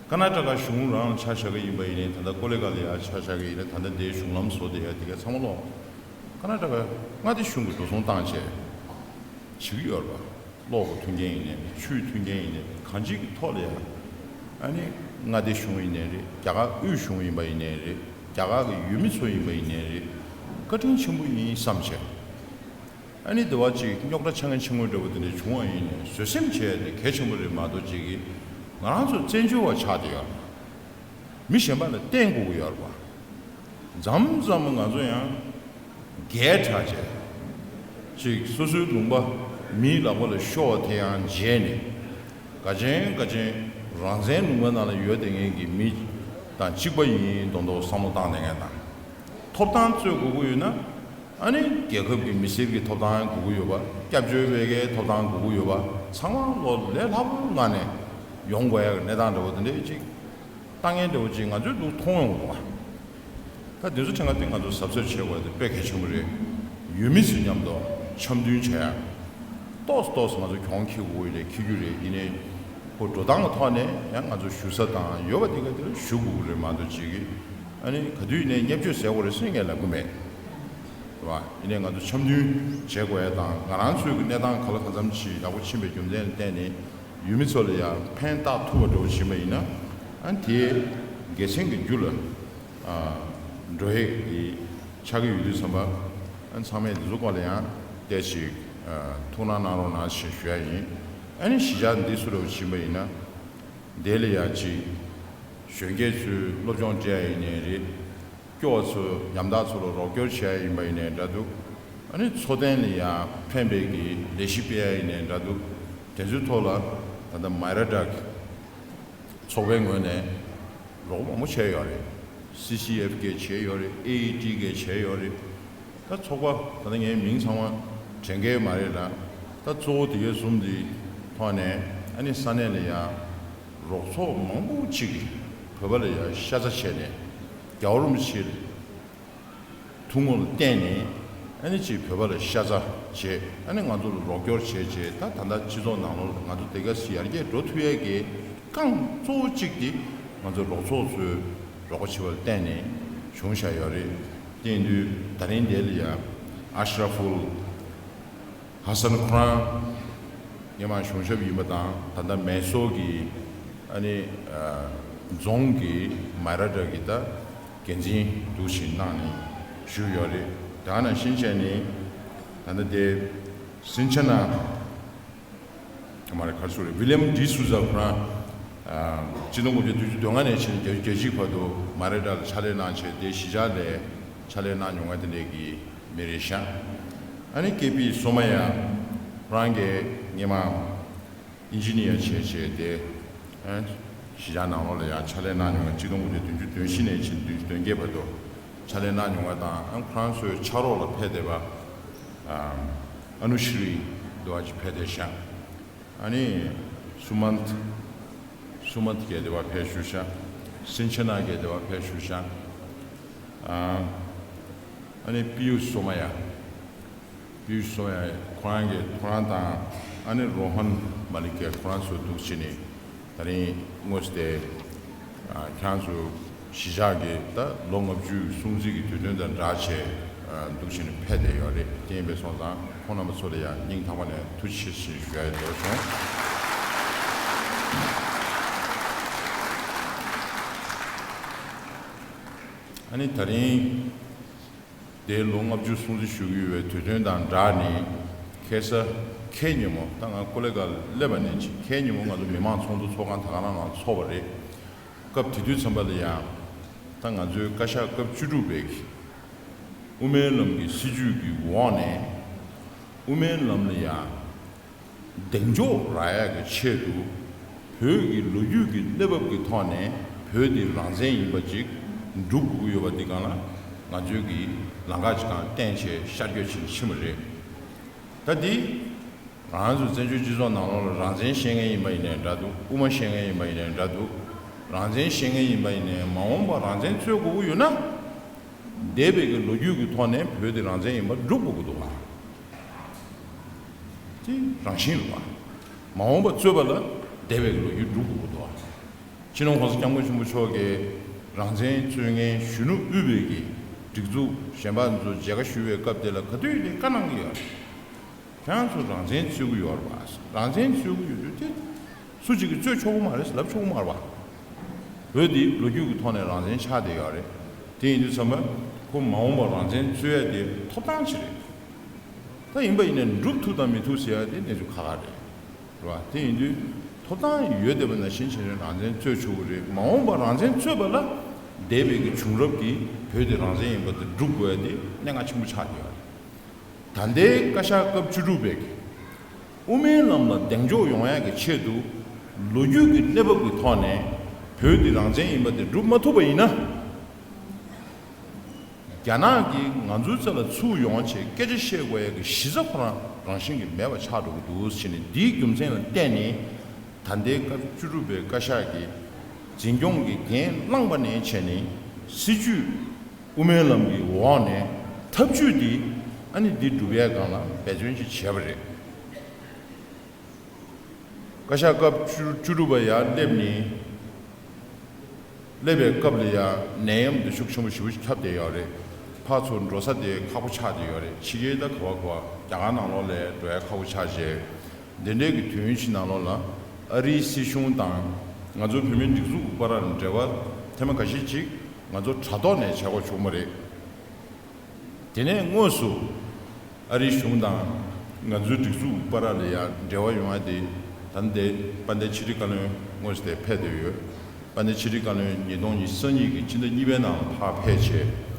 ཀར་ནཱ་ཊ་ཀ་གཞུང་རང་ཆ་བཞག་གི་ཡིན་པ་ཡིན་ནའི། ད་ལྟ་ཀོ་ལི་གྷལ་ལ་ཡ་ཆ་བཞག་གི་ཡིན་ན། ད་ལྟ་དེའི་གཞུང་ལམ་བཟོ་བསྡད་ཡ་དེ་ག་ཚང་མ་ལོག་ཀར་ནཱ་ཊ་ཀ་མངའ་སྡེ་གཞུང་གིས་འགྲོ་སོང་བཏང་བྱས་བྱེད་ཀྱི་ཡོད་རེད་པ། གློག་གི་མཐུན་རྐྱེན་ཡིན་ནའི་རེད། ཆུའི་མཐུན་རྐྱེན་ཡིན་ནའི་རེད། གང་ཅིའི་ཐོག་ལ་ཡང་། ཨ་ནི་མངའ་སྡེ་གཞུང་ཡིན་ནའི་རེད། རྒྱ་གར་དབུས་གཞུང་ཡིན་པ་ཡིན་ནའི་རེད། རྒྱ་གར་གྱི་ཡུལ་མི་ཚོ་ཡིན་པ་ཡིན་ནའི་རེད། བཀའ་དྲིན་ཆེན་པོ་ཡིན་བསམ་བྱས། ཨ་ནི་དེ་བ་ཅིག་རྙོག་དྲ་ཆགས་མཁན་ཆེན་མོ་འདྲ་བོ་དེ་འདྲ་བྱུང་བ་ཡིན་ནའི་བཟོད་སེམས་བྱས་ཏེ་གལ་ཆེན་པོ་རེད་མ་གཏོགས། ཅིག་གིས་ང་རང་ཚོ་བཙན་བྱོལ་བ་ཆགས་བསྡད་ཡོད་རེད། མི་གཞན་པ་ལ་བརྟེན་དགོས་ཀྱི་ཡོད་རེད་པ། མཚམས་མཚམས་ང་ཚོ་ཡང་ རྒྱས་དྲགས་བྱས། ཅིག་སོ་སོའི་ལུང་པ་མིའི་ལག་པ་ལ་ཤོར་བ་དེ་ཡང་བརྗེད་ནས། དགའ་ཆེན་དགའ་ཆེན་རང་བཙན་ལུང་པ་ནང་ལ་ཡོད་བསྡད་མཁན་གྱི་མི་དང་གཅིག་པ་ཡིན་མདོག་མདོག་བསམ་བློ་བཏང་བསྡད་མཁན་དང་། ཐོབ་ཐང་རྩོད་དགོས་ཀྱི་ཡོད་ན། ཨ་ནི་རྒྱལ་ཁབ་ཀྱི་མི་སེར་གྱི་ཐོབ་ཐང་དགོས་ཀྱི་ཡོད་པ། སྐྱབས་བཅོལ་བའི་གའི་ཐོབ་ཐང་དགོས་ཀྱི་ཡོད་པ། ཚང་མ་ལོ་ལས་སླ་པོའི་ངང་ནས་ཡོང་དགོས་ཡ་གི་གནས་སྟངས་འདྲ་བོ་དེ་འདྲའི་ཅིག་ལྟ་མཁན་འདྲ་བོ་ཅིག་ང་ཚོས་འདུག་མཐོང་ཡོང་གི་འདུག་ག་ད་དེ་ཚོ་ཕྲན་ཁ་དེ་ང་ཚོ་གཟབ་གཟབ་བྱེད་དགོས་དེ་དཔེ་གལ་ཆེན་པོ་རེད། ཡུལ་མི་ཚོའི་མཉམ་དུ་འཆམ་མཐུན་བྱེད་ཡ། ཏོག་ཙམ་ཏོག་ཙམ་ང་ཚོ་གྱོང་འཁྱེར་དགོས་ཡོད་ལས་འཁྱེར་རྒྱུ་རེད། ཡིན་ནའི་ཁོ་འགྲོ་སྟངས་ཀྱི་ཐོག་ནས་ཡང་ང་ཚོ་ཞུ་ས་དང་ཡོད་པ་དེ་ག་དེ་ལ་ཞུ་དགོས་ཀྱི་རེད་མ་གཏོགས་ཅིག་གི་ཨ་ནི་ག་དུས་ཡིན་ནའི་བརྙས་བཅོས་བཟོ་དགོས་རེད་ཟེར་ངས་ལབ་གི་མེད། རེད་བ། ཡིན་ནའི་ང་ཚོ་འཆམ་མཐུན་བྱེད་དགོས་ཡ་དང་ང་རང་ཚོའི་གི་གནས་སྟངས་ག་ལ་གང་འཚམ་ཅིག་ཡག་པོ་ཕྱིན་པའི་རྒྱུ་མཚན་ལ་བརྟེན་ནས་ཡུལ་མི་ཚོ་ལ་ཡང་ཕན་བཏགས་ཐུབ་པ་འདྲ་བོ་བྱེད་པ་ཡིན་ན། ཨ་ནི་དེའི་དགེ་མཚན་གྱི་རྒྱུ་ལ་ཨ་འགྲོ་ཡས་ཀྱི་ཆགས་ཀྱི་ཡོད་དུས་ཙམ་པ། ཨ་ནི་ཚང་མས་འདི་ཚོ་སྐོར་ལ་ཡང་བལྟས་ཤིག་ཨ་ཐུགས་སྣང་གནང་རོགས་གནང་ཞེས་ཞུ་ཡ་ཡིན། ཨ་ནི་གཞིས་ཆགས་འདི་སུ་འདྲ་བོ་ཕྱིན་པ་ཡིན་ན། དེ་ལ་ཡང་ཅིག་གཞོན་སྐྱེས་ཚོའི་སློབ་སྦྱོང་སྤྲད་ཡ་ཡིན་ནའི་རེད། སྐྱོ་བ་ཚོ་ཉམ་ཐག་ཚོ་ལ་རོགས་སྐྱོར་བྱེད་ཡ་ཡིན་པ་ཡིན་ནའི་འདྲ་འདུག་ཨ་ནི་འཚོ་རྟེན་ལ་ཡང་ཕན་པའི་གི་ལས་གཞི་སྤེལ་ཡ་ཡིན་ནའི་འདྲ་འདུག་དེ་ཚོའི་ཐོག་ལ་ད་ལྟ་མཱི་ར་ཌག་ཚོགས་པའི་ངོས་ནས་རོགས་མང་པོ་བྱས་ཡོད་རེད། སི་སི་ཨེཕ་གིས་བྱས་ཡོད་རེད། ཨེ་ཨི་ཊི་གིས་བྱས་ཡོད་རེད། ད་ཚོགས་པ་ད་ལྟ་ངའི་མིང་ཚང་མ་དྲན་གྱི་མ་རེད་ལ། ད་གཙོ་བོ་དེ་གའི་བཟུམ་འདི་ཐོག་ནས་ཨ་ནི་ས་གནས་ལ་ཡང་རོགས་ཚོགས་མང་པོ་ཅིག་གིས་བོད་པ་ལ་ཡང་ཤ་ཚ་བྱས་ནས་རྒྱལ་བ་རིན་པོ་ཆེའི་ཐུགས་དགོངས་ལ་བརྟེན་ནས་ཨ་ནི་ཅིག་བོད་པ་ལ་ཤ་ཚ་བྱས། ཨ་ནི་ང་ཚོ་ལ་རོགས་སྐྱོར་བྱས་བྱས། ད་ད་ལྟ་སྤྱི་ཚོགས་ནང་ལོགས་ལ་ང་ཚོ་དེ་ག་ཚོད་ཡར་རྒྱས་འགྲོ་ཐུབ་ཡས་ཀྱི་རྐང་གཙོ་བོ་གཅིག་དེ་ང་ཚོ་རོགས་ཚོགས་ཚོའི་རོགས་པ་བྱེད་པ་ལ་བརྟེན་ནས་བྱུང་བཞག་ཡོད་རེད། དེ་ཡིན་དུས་ད་རིང་འདི་ལ་ཡ་ཨ་ཤ་ར་ཕུལ་ཧ་སན་ཁོ་རང་སྔོན་མ་གཞུང་ཞབས་ཡིན་པ་དང་། ད་ལྟ་མེ་སོར་གྱི་ཨ་ནི་ཨ་རྫོང་གི་མཱི་ར་ཌག་གི་ད་འགན་འཛིན་འདུག་བཞིན་གནང་ནས་བཞུགས་ཡོད་རེད། དེ་ག་ནང་བཞིན་བྱས་ནས་ད་ལྟ་དེ་སིན་ཆ་ན་མ་རེད། ག་རེ་ཟེར་དགོས་རེད། ཝི་ལི་ཡམ་ཌི་སུ་ཛ་ཁོ་རང་ཨ་ཆིག་སྟོང་དགུ་བརྒྱ་བདུན་ཅུ་དོན་ལྔ་ནས་བྱས་ནས་བརྒྱད་ཅུ་གྱ་གཅིག་བར་དུ་མཱི་ར་ཌག་ལ་ཕྱག་ལས་གནང་བྱས། དེ་གཞིས་ཆགས་ལ་ཕྱག་ལས་གནང་མྱོང་བ་དེ་འདྲས་ཀྱི་མི་རེད་ཤག་ཨ་ནི་ཀེ་པི་སོ་མ་ཡ་ཁོ་རང་གིས་སྔོན་མ་ཨིན་ཇི་ནི་ཡར་བྱས་བྱས་ཏེ། ཨ་གཞིས་ཆགས་ནང་ལོགས་ལ་ཡང་ཕྱག་ལས་གནང་མྱོང་བ། གཅིག་སྟོང་དགུ་བརྒྱ་བདུན་ཅུ་དོན་བཞི་ནས་ཕྱིན་བདུན་ཅུ་དོན་བརྒྱད་བར་དུ་ཕྱག་ལས་གནང་མྱོང་བ་དང་། ཨ་ཁོ་རང་ཚོའི་ཕྱག་རོགས་ལ་ཕེབས་བསྡད་པ་ཨ་ཨ་ནུ་ཤྲི་འདུ་བ་ཅིག་ཕེབས་བསྡད་ཤག་ཨ་ནི་སུ་མན་ཐ། སུ་མན་ཐ་གིས་དེ་བ་ཕེབས་བཞུགས་ཤག་སིན་ཆ་ན་གིས་དེ་བ་ཕེབས་བཞུགས་ཤག་ཨ་ཨ་ནི་པི་ཡུ་སོ་མ་ཡ། པི་ཡུ་སོ་མ་ཡ་ཁོ་རང་གིས་ཁོ་རང་དང་། ཨ་ནི་རོ་ཧན་མ་ལི་ཀ་ཁོ་རང་ཚོ་འདུག་བྱས་ནས་ད་རིང་དངོས་སུ་དེ་ཨ་ཁྱེད་རང་ཚོ་གཞིས་ཆགས་ཀྱི་ད་ལོ་ལྔ་བཅུའི་སྲུང་བརྩི་གི་དུས་སྟོན་དང་སྦྲགས་བྱས་ཨ་འདུག་བྱས་ནས་ཕེབས་བསྡད་ཡོད་རེད། དེ་ཡིན་པས་སོང་ཙང་ཁོང་རྣམ་པ་ཚོ་ལ་ཡང་སྙིང་ཐག་པ་ནས་ཐུགས་རྗེ་ཆེ་ཞེས་ཞུ་ཡ་ཡིན། འགྲོ་སོང་། ཨ་ནི་ད་རིང་དེའི་ལོ་ལྔ་བཅུ་སྲུང་བརྩི་ཞུ་གི་ཡོད་པའི་དུས་སྟོན་དང་སྦྲགས་ནས། ཁ་སང་ཁ་ཉིན་མོ། ད་ང་ཀོ་ལི་གྷལ་སླེབས་པ་ནས་ཕྱིན་ཁ་ཉིན་མོ་ང་ཚོ་མི་མང་ཚོགས་འདུ་ཚོགས་ཁང་ད་ག་རང་ནང་ཚོགས་པ་རེད། སྐབས་དེ་དུས་ཙམ་པ་ལ་ཡང་ད་ང་ཚོའི་བཀའ་ཤག་སྐབས་བཅུ་དྲུག་པས་དབུ་མའི་ལམ་གྱི་སྲིད་བྱུས་ཀྱི་འོག་ནས་དབུ་མའི་ལམ་ལ་ཡང་གདེང་འཇོག་རག་ཡག་གི་ཆེད་དུ། བོད་ཀྱི་ལོ་རྒྱུས་ཀྱི་གནས་བབ་ཀྱི་ཐོག་ནས་བོད་འདི་རང་བཙན་ཡིན་པ་ཅིག་སྒྲུབ་དགོས་ཀྱི་ཡོད་པ་འདི་སྒང་ལ་ང་ཚོའི་གི་ལམ་ཁ་ཅིག་སྒང་བསྟན་བྱས་ཤར་བསྐྱོད་བྱས་ཕྱིན་པ་རེད། ད་འདི་ང་རང་ཚོ་བཙན་བྱོལ་སྤྱི་ཚོགས་ནང་ལོགས་ལ་རང་བཙན་བཤད་མཁན་ཡིན་པ་ཡིན་ནའི་འདྲ་འདུག་དབུ་མ་བཤད་མཁན་ཡིན་པ་ཡིན་ནའི་འདྲ་འདུག་རང་བཙན་བཤད་མཁན་ཡིན་པ་ཡིན་ནའི་མ་འོངས་པ་རང་བཙན་རྩོད་དགོས་ཀྱི་ཡོད་ན། འདས་པའི་གི་ལོ་རྒྱུས་ཀྱི་ཐོག་ནས་བོད་དེ་རང་བཙན་ཡིན་པ་སྒྲུབ་དགོས་ཀྱི་འདུག་ག་དེ་རང་བཞིན་རེད་པ། མ་འོངས་པ་རྩོད་པ་ལ་འདས་པའི་གི་ལོ་རྒྱུས་སྒྲུབ་དགོས་ཀྱི་འདུག་ག་སྤྱི་ནོར་༸གོང་ས་༸སྐྱབས་མགོན་ཆེན་པོ་མཆོག་གིས་རང་བཙན་རྩོད་མཁན་གཞོན་ནུ་དབུས་པའི་གི་སྒྲིག་འཛུགས་གཞན་པ་ཚོ་མཇལ་ཁ་ཞུ་བའི་སྐབས་དེ་ལ་ག་དུས་དེ་བཀའ་གནང་གི་ཡོད་རེད། ཁྱེད་རང་ཚོ་རང་བཙན་རྩོད་ཀྱི་ཡོད་རེད་པ། རང་བཙན་རྩོད་ཀྱི་ཡོད་དུས་དེ་སུ་གཅིག་གིས་རྩོད་ཆོག་གི་མ་རེད་ལབ་ཆོག་གི་མ་རེད་པ། བོད་འདི་ལོ་རྒྱུས་ཀྱི་ཐོག་ནས་རང་བཙན་ཆགས་བསྡད་ཡོད་རེད། དེ་ཡིན་དུས་ཙམ་པ་ཁོ་མ་འོངས་པར་རང་བཙན་རྩོད་ཡ་དེ་ཐོབ་ཐང་ཅིག་རེད། ད་ཡིན་པ་ཡིན་ནའི་འགྲུབ་ཐུབ་དང་མི་ཐུབ་ཟེར་ཡ་དེ་གནས་ཚུལ་ཁག་ཁག་རེད། རེད་པ། དེ་ཡིན་དུས་ཐོབ་ཐང་ཡོད་བསྡད་པ་ནང་བཞིན་བྱས་ནས་རང་བཙན་རྩོད་ཆོག་གི་རེད། མ་འོངས་པར་རང་བཙན་རྩོད་པ་ལ་འདས་པའི་གི་བྱུང་རབས་ཀྱིས་བོད་དེ་རང་བཙན་ཡིན་པ་དེ་སྒྲུབ་དགོས་ཡ་དེ་གནད་འགག་ཆེན་པོ་ཆགས་བསྡད་ཡོད་རེད། ད་ལྟའི་བཀའ་ཤག་སྐབས་བཅུ་དྲུག་པས་དབུ་མའི་ལམ་ལ་གདེང་འཇོག་ཡོང་ཡག་གི་ཆེད་དུ། ལོ་རྒྱུས་ཀྱི་གནས་བབ་ཀྱི་ཐོག་ནས་བོད་འདི་རང་བཙན་ཡིན་པ་དེ་སྒྲུབ་མ་ཐུབ་པ་ཡིན་ན། རྒྱ་ནག་གིས་ང་ཚོའི་རྩ་ལ་ཚུར་ཡོང་བྱས་སྐད་ཆ་བཤད་དགོས་ཡག་གི་གཞི་རྩ་ཁོ་རང་རང་བཞིན་གྱིས་མེད་པ་ཆགས་འགྲོ་གི་འདུག་ཟེར་ནས། འདིའི་རྒྱུ་མཚན་ལ་བརྟེན་ནས། ད་ལྟའི་སྐབས་བཅུ་དྲུག་པའི་བཀའ་ཤག་གིས་འཛིན་སྐྱོང་གི་འགན་བླངས་པ་ནས་བྱས་ནས། སྲིད་བྱུས་དབུ་མའི་ལམ་གྱི་འོག་ནས་ཐབས་ཇུས་འདི། ཨ་ནི་འདི་སྒྲུབ་ཡག་སྒང་ལ་འབད་བརྩོན་ཅིག་བྱས་པ་རེད། བཀའ་ཤག་སྐབས་བཅུ་བཅུ་དྲུག་པ་ཡར་སླེབས་ནས། སླེབས་པའི་སྐབས་ལ་ཡང་ནད་ཡམས་འདི་ཤུགས་ཆེན་པོ་ཞེ་པོ་ཁྱབ་བསྡད་ཡོད་རེད། ཕར་ཚུར་འགྲོ་ས་དེ་ཁག་པོ་ཆགས་བསྡད་ཡོད་རེད། ཕྱི་རྒྱལ་ད་ག་བ་ག་བ་རྒྱ་གར་ནང་ལོགས་ལ་འགྲོ་ཡ་ཁག་པོ་ཆགས་བྱས། འདི་འདྲའི་གི་དུས་ཡུན་ཞིག་ནང་ལོགས་ལ། ཨ་རིའི་སྲིད་གཞུང་དང་ང་ཚོ་བོད་མིའི་སྒྲིག་འཛུགས་ཀྱི་བར་ལ་འབྲེལ་བ་ཐེངས་མ་འགའ་ཤས་ཅིག་ང་ཚོ་དྲ་ཐོག་ནས་བྱེད་དགོས་བྱུང་བ་རེད། དེ་ནས་དངོས་སུ་ཨ་རིའི་གཞུང་དང་ང་ཚོའི་སྒྲིག་འཛུགས་བར་ལ་ཡང་འབྲེལ་བ་ཡོང་ཡ་དེ། ད་ལྟའི་དཔལ་ལྡན་ཕྱི་དྲིལ་བཀའ་བློན་དངོས་སུ་དེ་ཕེབས་བསྡད་ཡོད། དཔལ་ལྡན་ཕྱི་དྲིལ་བཀའ་བློན་ཉིས་སྟོང་ཉི་ཤུ་རྩ་གཉིས་ཀྱི་ཕྱི་ཟླ་གཉིས་པའི་ནང་ལ་ཕར་ཕེབས་བྱས།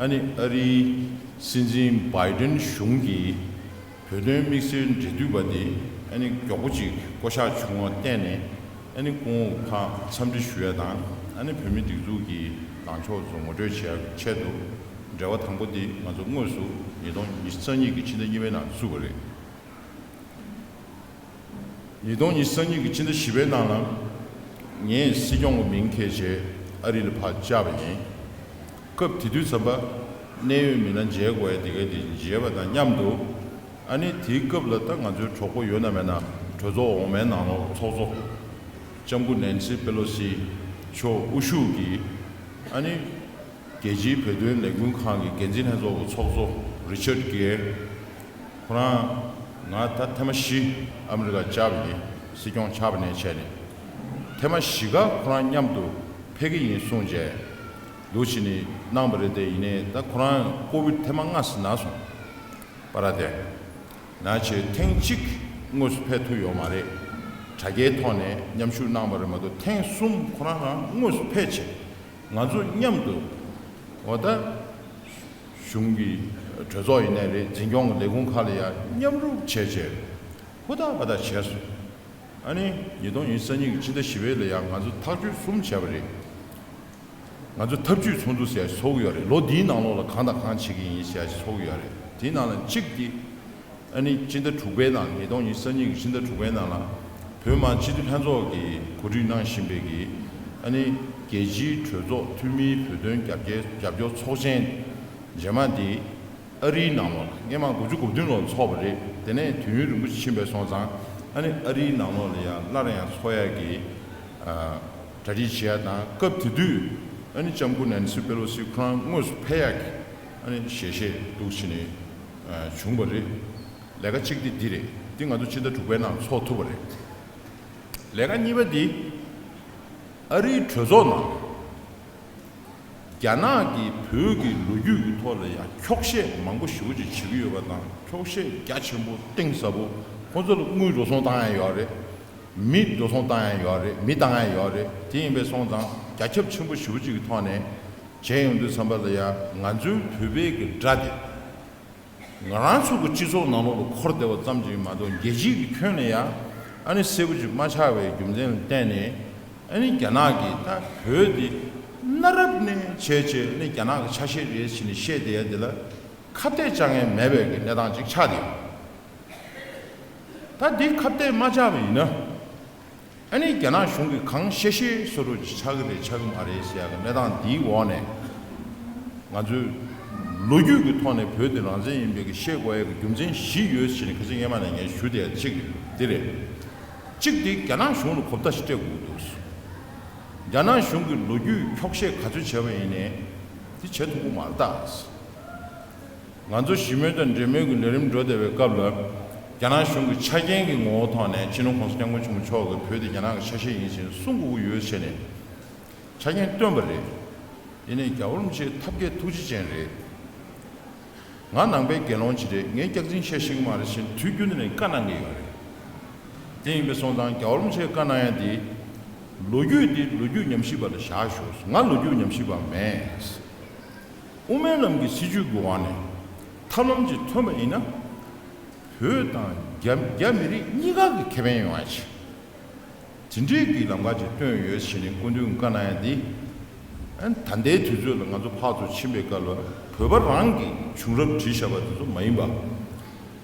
ཨ་ནི་ཨ་རིའི་སྲིད་འཛིན་བྷའི་ཏན་གཞུང་གིས་བོད་དོན་དམིགས་བསལ་འབྲེལ་མཐུད་པ་དེ། ཨ་ནི་མགྱོགས་པོ་ཅིག་བསྐོ་གཞག་བྱུང་བར་བརྟེན་ནས། ཨ་ནི་སྐུ་ངོ་ཕར་འཚམས་འདྲི་ཞུ་ཡ་དང་། ཨ་ནི་བོད་མིའི་སྒྲིག་འཛུགས་ཀྱི་ལངས་ཕྱོགས་ཚོ་ངོ་སྤྲོད་བྱེད་ཡ་ཆེད་དུ། འབྲེལ་བ་དང་པོ་འདི་ང་ཚོ་དངོས་སུ་ཉིས་སྟོང་ཉི་ཤུ་རྩ་གཉིས་ཀྱི་ཕྱི་ཟླ་གཉིས་པའི་ནང་བཙུགས་པ་རེད། ཉིས་སྟོང་ཉི་ཤུ་རྩ་གཉིས་ཀྱི་ཕྱི་ཟླ་བཞི་པའི་ནང་ལ། ངས་སྲིད་སྐྱོང་གི་མིང་འཁྱེར་བྱས་ཨ་རི་ལ་ཕར་བཅར་བ་ཡིན། སྐབས་དེ་དུས་ཙམ་པ་གནད་ཡོད་མི་སྣ་མཇལ་དགོས་ཡ་དེ་ག་དེ་མཇལ་བ་དང་མཉམ་དུ། ཨ་ནི་དེའི་སྐབས་ལ་ད་ང་ཚོའི་གྲོགས་པོ་ཡོད་ན་མེད་ན། གྲོས་ཚོགས་འོག་མའི་ནང་ལོགས་ཚོགས་གཙོ་ལྕམ་སྐུ་ནེན་སི་པེ་ལོ་སི་མཆོག་དབུ་བཞུགས་ཀྱིས། ཨ་ནི་རྒྱལ་སྤྱིའི་བོད་དོན་ལས་འགུལ་ཁང་གི་འགན་འཛིན་ལྷན་ཚོགས་ཀྱི་ཚོགས་གཙོ་རི་ཆར་གྷེ། ཁོ་རང་ང་ད་ཐེངས་མ་བཞི་ཨ་མི་རི་ཀ་བཅར་བ་ཡིན། སྲིད་སྐྱོང་ཆགས་པ་ནས་བྱས་ནས། ཐེངས་མ་བཞི་ཀ་ཁོ་རང་མཉམ་དུ་ཕེབས་ཀྱི་ཡིན་གསུངས་བྱས། འདུག་བྱས་ནས་གནང་བ་རེད། དེ་ཡིན་ནའི་ད་ཁོ་རང་ཀོ་བིད་ཐེངས་མ་ལྔ་ཙམ་ན་སོང་། པ་ར་དེ། ན་བྱས་ཐེངས་གཅིག་དངོས་སུ་ཕེབས་ཐུབ་ཡོད་མ་རེད། དྲ་རྒྱའི་ཐོག་ནས་མཉམ་ཞུགས་གནང་བ་རེད་མ་གཏོགས། ཐེངས་གསུམ་ཁོ་རང་རང་དངོས་སུ་ཕེབས་བྱས། ང་ཚོ་མཉམ་དུ། འོ་ད། གཞུང་གི་གྲོས་ཚོགས་ཡིན་ནའི་རེད། འཛིན་སྐྱོང་གི་ལས་ཁུངས་ཁག་ལ་ཡང་མཉམ་རུབ་བྱས་བྱས། ཧུར་ཐག་འབད་ཐག་བྱས་སོང་། ཨ་ནི་ཉིས་སྟོང་ཉི་ཤུ་རྩ་གཉིས་ཀྱི་ཕྱི་ཟླ་བཞི་པའི་ལ་ཡང་ང་ཚོ་ཐག་གཅོད་གསུམ་བྱས་པ་རེད། ང་ཚོ་ཐབས་ཇུས་ཚོགས་འདུ་ཟེར་ཡ་ཞིག་ཚོགས་ཀྱི་ཡོད་རེད། ལོ་འདིའི་ནང་ལོགས་ལ་གང་དང་གང་བྱེད་ཀྱི་ཡིན་ཟེར་ཡ་ཞིག་ཚོགས་ཀྱི་ཡོད་རེད། དེའི་ནང་ལ་གཅིག་དེ། ཨ་ནི་ཕྱི་ཟླ་དྲུག་པའི་ནང་། ཉིས་སྟོང་ཉི་ཤུ་རྩ་གཉིས་ཀྱི་ཕྱི་ཟླ་དྲུག་པའི་ནང་ལ། བོད་མི་མང་སྤྱི་འཐུས་ལྷན་ཚོགས་ཀྱིས་གོ་སྒྲིག་གནང་བཞིན་པའི་གི། ཨ་ནི་རྒྱལ་སྤྱིའི་གྲོས་ཚོགས་འཐུས་མིའི་བོད་དོན་རྒྱབ་སྐྱོར་རྒྱབ་སྐྱོར་ཚོགས་ཆེན་རྗེས་མ་འདི། ཨ་རིའི་ནང་ལོགས་ལ། སྔས་མ་དགུ་བཅུ་གོ་བདུན་ལོར་ཚོགས་པ་རེད། དེ་ནས་དུས་ཡུན་རིང་པོ་ཕྱིན་པའི་སོང་ཙང་། ཨ་ནི་ཨ་རིའི་ནང་ལོགས་ལ་ཡང་སླར་ཡང་ཚོགས་ཡག་གི། ཨ། གྲ་སྒྲིག་བྱེད་ཡ་དང་། སྐབས་དེ་དུས་ཨ་ནི་ལྕམ་སྐུ་ནན་སི་པེ་ལོ་སི་ཁོ་རང་དངོས་སུ་ཕེབས་ཡག་གི། ཨ་ནི་ཞལ་བཞེས་འདུག་བྱས་ནས། ཨ། བྱུང་བ་རེད། ལས་ཀ་གཅིག་དེ་འདི་རེད། འདི་ང་ཚོ་ཕྱི་ཟླ་དྲུག་པའི་ནང་ཚོགས་ཐུབ་པ་རེད། ལས་ཀ་གཉིས་པ་འདི། ཨ་རིའི་གྲོས་ཚོགས་ནང་རྒྱ་ནག་གིས་བོད་ཀྱི་ལོ་རྒྱུས་ཀྱི་ཐོག་ལ་ཡང་འཁྱོག་བཤད་མང་པོ་ཞེ་པོ་ཅིག་བྱེད་ཀྱི་ཡོད་པ་དང་། འཁྱོག་བཤད་རྒྱ་ཆེན་པོ་གཏིང་ཟབ་པོ། ཁོང་ཚོ་ལ་དངུལ་འགྲོ་སོང་བཏང་ཡ་ཡོད་རེད། མི་འགྲོ་སོང་བཏང་ཡ་ཡོད་རེད། མི་བཏང་ཡ་ཡོད་རེད། དེ་ཡིན་པའི་སོང་ཙང་རྒྱ་ཁྱབ་ཆེན་པོ་ཞེ་པོ་ཅིག་གི་ཐོག་ནས་བྱས་ཡོང་དུས་ཙམ་པ་ལ་ཡང་། ང་ཚོའི་བོད་པའི་གི་དགྲ་དེ་ང་རང་ཚོ་གི་སྤྱི་ཚོགས་ནང་ལོགས་ལ་འཁོར་བསྡད་པ་ཙམ་ཅིག་མ་གཏོགས། རྒྱལ་སྤྱིའི་གི་ཁྱོན་ནས་ཡང་ཨ་ནི་གསལ་པོ་ཅིག་མ་ཆགས་པའི་རྒྱུ་མཚན་ལ་བརྟེན་ནས། ཨ་ནི་རྒྱ་ནག་གིས་ད་བོད་འདི་གནའ་རབས་ནས་བྱས་བྱས། ཨ་ནི་རྒྱ་ནག་གི་ཆ་ཤས་རེད་ཟེར་ནས་བཤད་བསྡད་ཡ་འདི་ལ་ཁ་གཏད་གཅོག་མཁན་མེད་པའི་གི་གནས་སྟངས་ཅིག་ཆགས་བསྡད་ཡོད། ད་འདི་ཁ་གཏད་མ་བཅག་པ་ཡིན་ན། ཨ་ནི་རྒྱ་ནག་གཞུང་གིས་གང་བཤད་བཤད་བཟོ་འདྲ་ཅིག་ཆགས་ཀྱི་རེད་ཆགས་ཀྱི་མ་རེད་ཟེར་ཡག་གི་གནས་སྟངས་འདིའི་འོག་ནས། ང་ཚོས་ལོ་རྒྱུས་ཀྱི་ཐོག་ནས་བོད་དེ་རང་བཙན་ཡིན་པའི་གི་བཤད་དགོས་ཡག་གི་རྒྱུ་མཚན་བཞི་ཡོད་ཟེར་ནས། ཁ་སང་སྔས་མ་ནས་ངས་ཞུ་བསྡད་ཡ་གཅིག་འདི་རེད། གཅིག་དེ་རྒྱ་ནག་གཞུང་ལ་གོ་བརྡ་ཞིག་སྤྲད་དགོས་འདུག། རྒྱ་ནག་གཞུང་གིས་ལོ་རྒྱུས་འཁྱོག་བཤད་ག་ཚོད་བྱས་པ་ཡིན་ནའི་དེ་བྱེད་ཐུབ་ཀྱི་མ་རེད་ད། ང་ཚོ་ཞི་མོལ་དང་འབྲེལ་མོལ་གྱི་ལས་རིམ་འགྲོ་བསྡད་པའི་སྐབས་ལ། རྒྱ་ནག་གཞུང་གི་ཆ་རྐྱེན་གྱི་ངོ་བོའི་ཐོག་ནས་སྤྱི་ནོར་༸གོང་ས་༸སྐྱབས་མགོན་ཆེན་པོ་མཆོག་གིས་བོད་དེ་རྒྱ་ནག་གི་ཆ་ཤས་ཡིན་ཞེས་གསུང་དགོས་ཀྱི་ཡོད་ཟེར་ནས་ཆ་རྐྱེན་བཏོན་པ་རེད། ཡིན་ནའི་རྒྱལ་བ་རིན་པོ་ཆེ་ཐབས་མཁས་ཐུགས་རྗེ་ཅན་རེད། ང་ནང་པའི་དགེ་སློང་ཅིག་རེད། ངས་སྐྱག་རྫུན་བཤད་ཤེས་ཀྱི་མ་རེད་ཟེར་ནས་དུས་རྒྱུན་དུ་ནས་བཀའ་གནང་གི་ཡོད་རེད། དེ་ཡིན་པའི་སོང་ཙང་རྒྱལ་བ་རིན་པོ་ཆེས་བཀའ་གནང་ཡ་དེ། ལོ་རྒྱུས་དེ་ལོ་རྒྱུས་ཉམས་ཞིབ་པ་ལ་བཞག་ཤོག། ང་ལོ་རྒྱུས་ཉམས་ཞིབ་པ་མེད། དབུ་མའི་ལམ་གྱི་སྲིད་བྱུས་ཀྱི་འོག་ནས་ཐབས་ལམ་ཅིག་ཐོན་པ་ཡིན་ན། བོད་དང་རྒྱ་རྒྱ་མི་རིགས་གཉིས་ཀ་གི་ཁེ་ཕན་ཡོང་ཡ་ཆེད། དེ་འདྲའི་གི་ལམ་ཁ་ཅིག་སྟོན་ཡོད་ཟེར་ནས་སྐུ་མདུན་བཀའ་གནང་ཡ་འདི། ཨ་ནི་ད་ལྟའི་དུས་ཚོད་ལ་ང་ཚོ་ཕར་ཚུར་ཕྱིན་པའི་སྐབས་ལ་བོད་པ་རང་གི་བྱུང་རབས་བྲིས་བཞག་པ་དེ་ཚོ་མ་ཡིན་པ།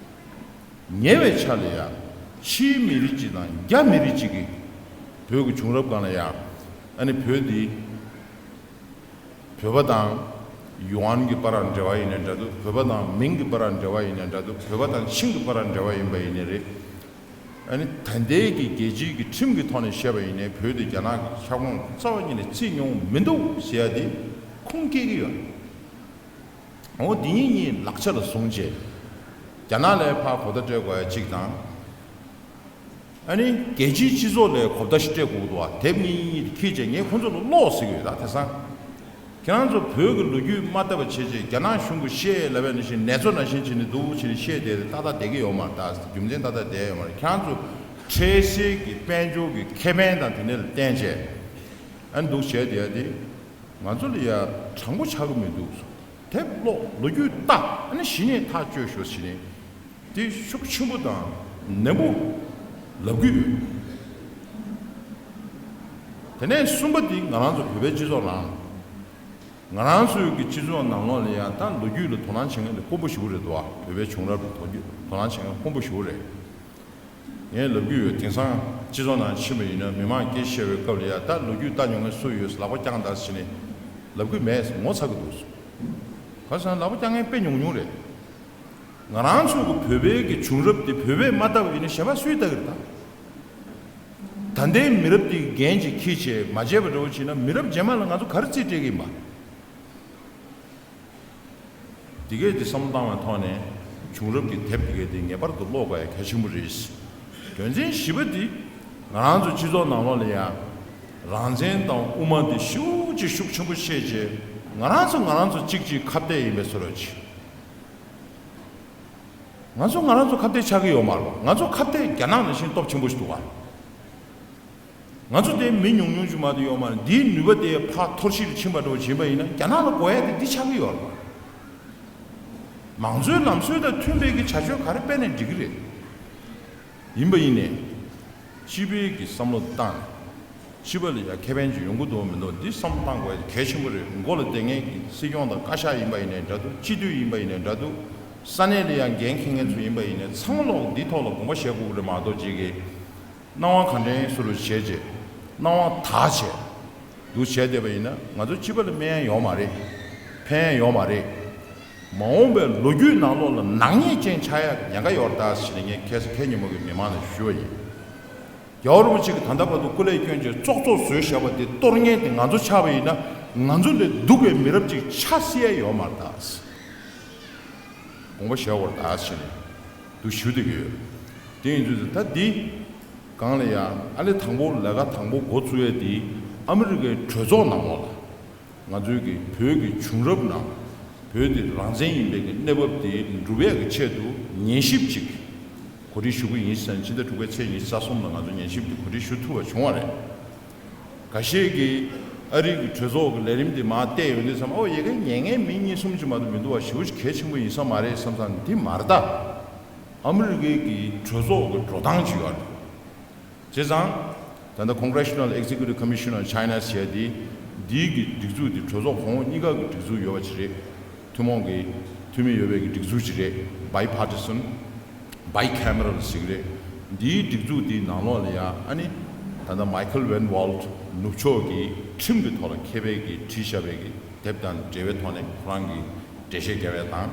ཉེ་བའི་ཆར་ལ་ཡང་ཕྱིའི་མི་རིགས་གཅིག་དང་རྒྱ་མི་རིགས་གཅིག་གིས་བོད་ཀྱི་བྱུང་རབས་སྒང་ལ་ཡང་ཨ་ནི་བོད་འདི་བོད་པ་དང་ཡུའན་གྱི་བར་འབྲེལ་བ་ཡིན་ནའི་འདྲ་འདུག་བོད་པ་དང་མིང་གི་བར་འབྲེལ་བ་ཡིན་ནའི་འདྲ་འདུག་བོད་པ་དང་ཆིང་གི་བར་འབྲེལ་བ་ཡིན་པ་ཡིན་ནའི་རེད། ཨ་ནི་ད་ལྟའི་གི་རྒྱལ་སྤྱིའི་གི་ཁྲིམས་ཀྱི་ཐོག་ནས་བཤད་པ་ཡིན་ནའི་བོད་དེ་རྒྱ་ནག་གི་ཁྱབ་ཁོངས་རྩ་བ་ཉིད་ནས་བརྩིས་མྱོང་མི་འདུག་ཟེར་ཡ་དེ་ཁུངས་སྐྱེལ་གྱི་ཡོད། འོ་འདི་གཉིས་གཉིས་ལག་ཆ་ལ་བཟུང་རྗེས། རྒྱ་ནག་ལ་ཕར་གོ་བརྡ་སྤྲད་དགོས་ཡ་གཅིག་དང་། ཨ་ནི་རྒྱལ་སྤྱིའི་སྤྱི་ཚོགས་ལ་གོ་བརྡ་ཞིག་སྤྲད་དགོས་འདུག་བ། དེབ་གཉིས་གཉིས་དེ་ཁྱེར་བྱས་ངས་ཁོང་ཚོ་ལ་ཀློག་ཟེར་གྱི་ཡོད་ད་དེང་སང་། ཁྱེད་རང་ཚོ་བོད་ཀྱི་ལོ་རྒྱུས་མ་བལྟ་བ་བྱས་རྗེས་རྒྱ་ནག་གཞུང་གིས་བཤད་ལབ་པ་ནང་བཞིན་ནེ་ཙོ་ནང་བཞིན་བྱས་ནས་འདུག་བྱས་ནས་བཤད་བསྡད་དེ་ཏག་ཏག་བསྡད་ཀྱི་ཡོད་མ་རེད། ད་རྒྱུ་མཚན་ཏག་ཏག་བསྡད་ཡོད་མ་རེད། ཁྱེད་རང་ཚོ་འཕྲལ་སེལ་གྱི་དཔལ་འབྱོར་གྱི་ཁེ་ཕན་དང་དེ་འདྲ་ལ་བརྟེན་བྱས་ཨ་ནི་འདུག་བྱས་བསྡད་ཡ་དེ་ང་ཚོ་ལ་ཡ་དྲང་པོ་ཆགས་ཀྱི་མི་འདུག་དེབ་ཀློག་ལོ་རྒྱུས་ལྟ་ཨ་ནི་གཞི་ནས་ཐག་གཅོད་ཤོག་ཟེར་ནས་དེ་ཤུགས་ཆེན་པོ་དང་ནན་པོ་ལབ་ཀྱི་ཡོད། དེ་ནས་གསུམ་པ་དེ་ང་རང་ཚོ་བོད་པའི་སྤྱི་ཚོགས་ནང་ང་རང་ཚོའི་གི་སྤྱི་ཚོགས་ནང་ལོགས་ལ་ཡང་ད་ལོ་རྒྱུས་ལ་དོ་སྣང་བྱེད་མཁན་དེ་དཀོན་པོ་ཞེ་པོ་རེད་འདུག་ཨ། བོད་པའི་བྱུང་རབས་ལ་དོ་རྒྱུས་དོ་སྣང་བྱེད་མཁན་དཀོན་པོ་ཞེ་པོ་རེད། ངས་ལབ་ཀྱི་ཡོད། དེང་སང་སྤྱི་ཚོགས་ནང་ཕྱིན་པ་ཡིན་ན་མི་མང་སྐད་ཆ་བཤད་པའི་སྐབས་ལ་ཡ་ད་ལོ་རྒྱུས་ལྟ་མྱོང་མཁན་སུ་ཡོད་ལག་པ་བརྐྱངས་དང་ཟེར་ནས་ལབ་ཀྱི་མེད་ངོ་ཚ་གི་འདུག་ག་ས་ལག་པ་བརྐྱངས་མཁན་དཔེ་ཉུང་ཉུང་རེད། ང་རང་ཚོ་གི་བོད་པའི་གི་བྱུང་རབས་དེ་བོད་པས་མ་ལྟ་བ་ཡིན་ན་གཞན་པ་སུས་ལྟ་གི་རེད་ད། ད་ལྟའི་མི་རབས་དེ་གི་འགན་ཅིག་འཁྱེར་བྱས་མ་བྱས་པ་འདྲ་བོ་བྱས་ན་མི་རབས་རྗེས་མ་ལ་ང་ཚོ་ག་རེ་རྩིས་སྤྲད་གི་ཡིན་པ། འདི་གས་དེ་བསམ་བློ་བཏང་བའི་ཐོག་ནས་བྱུང་རབས་ཀྱི་དེབ་འདི་གས་དེ་ངེས་པར་དུ་ཀློག་དགོས་ཡ་གལ་ཆེན་པོ་རེད། དོན་ཚན་བཞི་པ་འདི་ང་རང་ཚོ་སྤྱི་ཚོགས་ནང་ལོགས་ལ་ཡང་རང་བཙན་དང་དབུ་མ་འདི་ཤུགས་ཀྱིས་ཤུགས་ཆེན་པོ་བཤད་རྗེས་ང་རང་ཚོ་ང་རང་ཚོ་གཅིག་གཅིག་ཁ་གཏད་ཡིན་པའི་བཟོ་འདྲ་ཅིག་ང་ཚོ་ང་རང་ཚོ་ཁ་གཏད་ཆགས་ཀྱི་ཡོད་མ་རེད་པ། ང་ཚོ་ཁ་གཏད་རྒྱ་ནག་ནང་བཞིན་སྟོབས་ཆེན་པོ་ཞིག་འདུག་ག་ང་ཚོ་དེ་མི་ཉུང་ཉུང་ཅིག་མ་གཏོགས་ཡོད་མ་རེད། འདིའི་ནུས་པ་དེ་ཕར་འཐོར་ཞིག་ལ་ཕྱིན་པ་འདྲ་བོ་བྱིན་པ་ཡིན་ན་རྒྱ་ནག་ལ་དགོས་ཡ་དེ་འདི་ཆགས་ཀྱི་ཡོད་རེད་པ། མང་གཙོའི་ལམ་སྲོལ་དང་མཐུན་པའི་གི་བྱ་སྤྱོད་ག་རེ་སྤེལ་ནས་འགྲིག་གི་རེད། ཡིན་པ་ཡིན་ནས། སྤྱི་པའི་གི་བསམ་བློ་བཏང་ནས། སྤྱི་པ་ལ་ཡང་ཁེ་ཕན་ཅིག་ཡོང་གི་འདུག་མི་འདུག་འདི་བསམ་བློ་བཏང་དགོས་ཡ་གལ་ཆེན་པོ་རེད། མགོ་ལ་བསྡད་མཁན་གྱི་སྲིད་སྐྱོང་དང་བཀའ་ཤག་ཡིན་པ་ཡིན་ནའི་འདྲ་འདུག་སྤྱི་འཐུས་ཡིན་པ་ཡིན་ནའི་འདྲ་འདུག་ས་གནས་ལ་ཡང་འགན་འཁྱེར་མཁན་ཚོ་ཡིན་པ་ཡིན་ནའི་ཚང་མ་ལོག་འདི་ཐོག་ལ་དགོངས་པ་བཞེས་དགོས་ཀྱི་རེད་མ་གཏོགས་ཅིག་གི་སྣང་བ་ག་འདྲ་བཟོ་རུ་བྱས་རྗེས་སྣང་བ་དག་བྱས། འདུག་བྱས་བསྡད་པ་ཡིན་ན་ང་ཚོ་སྤྱི་པ་ལ་སྨན་ཡང་ཡོད་མ་རེད། ཕན་ཡང་ཡོད་མ་རེད། མ་འོངས་པའི་ལོ་རྒྱུས་ནང་ལོགས་ལ་ནག་ཉེས་ཅན་ཆགས་ཡག་ཉེན་ཁ་ཡོད་རེད་ད་ཟེར་ནས་ངས་ཁ་སང་ཁ་ཉིན་མོ་གི་མི་མང་ལ་ཞུས་པ་ཡིན། རྒྱལ་བ་རིན་པོ་ཆེ་གིས་ད་ལྟ་བར་དུ་སྐུ་ལས་བསྐྱོན་རྗེས་བཙོག་བཙོག་བཟོས་བཞག་པ་དེ་གཏོར་མཁན་དེ་ང་ཚོ་ཆགས་པ་ཡིན་ན་ང་ཚོ་ལས་སྡུག་པའི་མི་རབས་ཅིག་ཆགས་སྲིད་ཡ་ཡོད་མ་རེད་ད། དགོངས་པ་བཞེས་དགོས་རེད་ད་ཟེར་ནས་འདུག་ཞུ་བསྡད་ཀྱི་ཡོད། དེ་ཡིན་དུས་ད་འདི་སྒང་ལ་ཡང་ཨ་ལེ་དང་པོ་ལས་ཀ་དང་པོ་འགོ་བཙུགས་ཡས་འདི་ཨ་མི་རི་ཀའི་གྲོས་ཚོགས་ནང་ལོགས་ལ་ང་ཚོའི་གི་བོད་ཀྱི་བྱུང་རབས་ནང་བོད་འདི་རང་བཙན་ཡིན་པའི་གི་གནས་བབ་འདི་འགྲུབ་ཡས་ཀྱི་ཆེད་དུ་ཉན་ཞིབ་ཅིག་གོ་སྒྲིག་ཞུ་གི་ཡིན་ཟེར་ནས་ཕྱི་ཟླ་དྲུག་པའི་ཚེས་ཉི་ཤུ་རྩ་གསུམ་ལ་ང་ཚོ་ཉན་ཞིབ་དེ་གོ་སྒྲིག་ཞུ་ཐུབ་པ་བྱུང་བ་རེད། འགའ་ཤས་ཀྱིས་ཨ་རི་གི་གྲོས་ཚོགས་ཀྱི་ལས་རིམ་དེ་མར་བལྟས་ཡོང་དུས་ཙམ་ཨོ་ཡ་གི་ཉན་མཁན་མི་གཉིས་གསུམ་ཅིག་མ་གཏོགས་མི་འདུག་བ། ཞེ་པོ་ཅིག་གལ་ཆེན་པོ་ཡིན་ས་མ་རེད་བསམ་ཙང་འདི་མ་རེད་ད། ཨ་མི་རི་ཀའི་གི་གྲོས་ཚོགས་ཀྱི་འགྲོ་སྟངས་ཅིག་ཡོད་རེད། བྱས་ཙང་། ད་ལྟ་Congressional Executive Commission on China ཟེར་ཡ་དེ། འདིའི་གི་སྒྲིག་འཛུགས་དེ་གྲོས་ཚོགས་གོང་འོག་གཉིས་ཀ་གི་སྒྲིག་འཛུགས་ཡོད་པ་ཅིག་རེད། ཐུན་མོང་གི་འཐུས་མི་ཡོད་པའི་གི་སྒྲིག་འཛུགས་ཅིག་རེད། Bipartisan, bicameral ཟེར་གི་རེད། འདིའི་སྒྲིག་འཛུགས་དེའི་ནང་ལོགས་ལ་ཡ་ཨ་ནི། ད་ལྟ་Michael Van Walt ནུབ་ཕྱོགས་ཀྱི་ཁྲིམས་ཀྱི་ཐོག་ལ་མཁས་པའི་གི་བྲིས་བཞག་པའི་གི་དེབ་དང་འབྲེལ་བའི་ཐོག་ནས་ཁོ་རང་གི་འགྲེལ་བཤད་རྒྱབ་ཡ་དང་།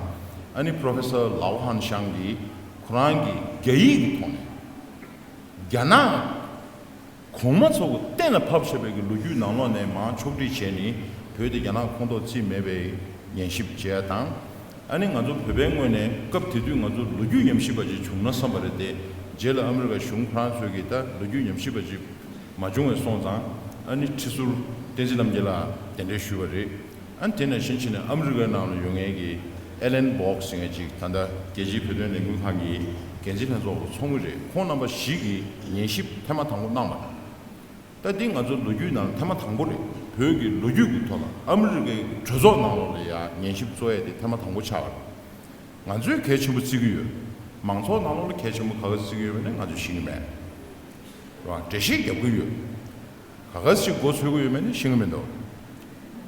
ཨ་ནི་Professor Laohan Shan གིས་ཁོ་རང་གི་རྒྱ་ཡིག་གི་ཐོག་ནས། རྒྱ་ནག་གོང་མ་ཚོ་གི་གཏན་ལ་ཕབ་བཞག་པའི་གི་ལོ་རྒྱུས་ནང་ལོགས་ནས་མར་ཕྱོགས་སྒྲིག་བྱས་ནས་བོད་དེ་རྒྱ་ནག་ཁོངས་གཏོགས་རྩིས་མེད་པའི་ཉན་ཞིབ་བྱས་ཡ་དང་། ཨ་ནི་ང་ཚོ་བོད་པའི་ངོས་ནས་སྐབས་དེ་དུས་ང་ཚོ་ལོ་རྒྱུས་ཉམས་ཞིབ་པ་ཅིག་བྱུང་ན་བསམ་པ་རེད་དེ། རྗེས་ལ་ཨ་མི་རི་ཀ་གཞུང་ཁོ་རང་ཚོས་ཀྱིས་ད་ལོ་རྒྱུས་ཉམས་ཞིབ་པ་ཅིག་མ་བྱུང་བས་སོང་ཙང་། ཨ་ནི་ཁྲི་ཟུར་བསྟན་འཛིན་རྣམ་རྒྱལ་ལགས་གདན་འདྲེན་ཞུས་པ་རེད། ཨ་ནི་དེ་ནང་བཞིན་བྱས་ནས་ཨ་མི་རི་ཀའི་ནང་ལ་ཡོད་མཁན་གྱི་Ellen Boggs ཟེར་མཁན་ཅིག་ད་ལྟ་རྒྱལ་སྤྱིའི་བོད་དོན་ལས་འགུལ་ཁང་གི་འགན་འཛིན་ལྷན་ཚོགས་ཀྱི་ཚོགས་མི་རེད། ཁོང་རྣམ་པ་བཞི་གིས་ཉན་ཞིབ་ཐེངས་མ་དང་པོ་གནང་བ་རེད། ད་འདི་ང་ཚོ་ལོ་རྒྱུས་ནང་ཐེངས་མ་དང་པོ་རེད། བོད་ཀྱི་ལོ་རྒྱུས་ཀྱི་ཐོག་ལ་ཨ་མི་རི་ཀའི་གྲོས་ཚོགས་ནང་ལོགས་ལ་ཡང་ཉན་ཞིབ་བཟོ་ཡས་དེ་ཐེངས་མ་དང་པོ་ཆགས་པ་རེད། ང་ཚོས་གལ་ཆེན་པོ་བརྩི་གི་ཡོད། མང་ཚོགས་ནང་ལོགས་ལ་གལ་ཆེན་པོ་ག་ག་ཚོད་བརྩི་གི་ཡོད་མེད་ནི་ང་ཚོས་ཤེས་ཀྱི་མེད། རེད་བ། འགྲེལ་བཤད་རྒྱབ་ཀྱི་ཡོད། ག་ག་ཞིག་མགོ་ཚོས་ཀྱི་ཡོད་མེད་ནི་ཤེས་ཀྱི་མི་འདུག་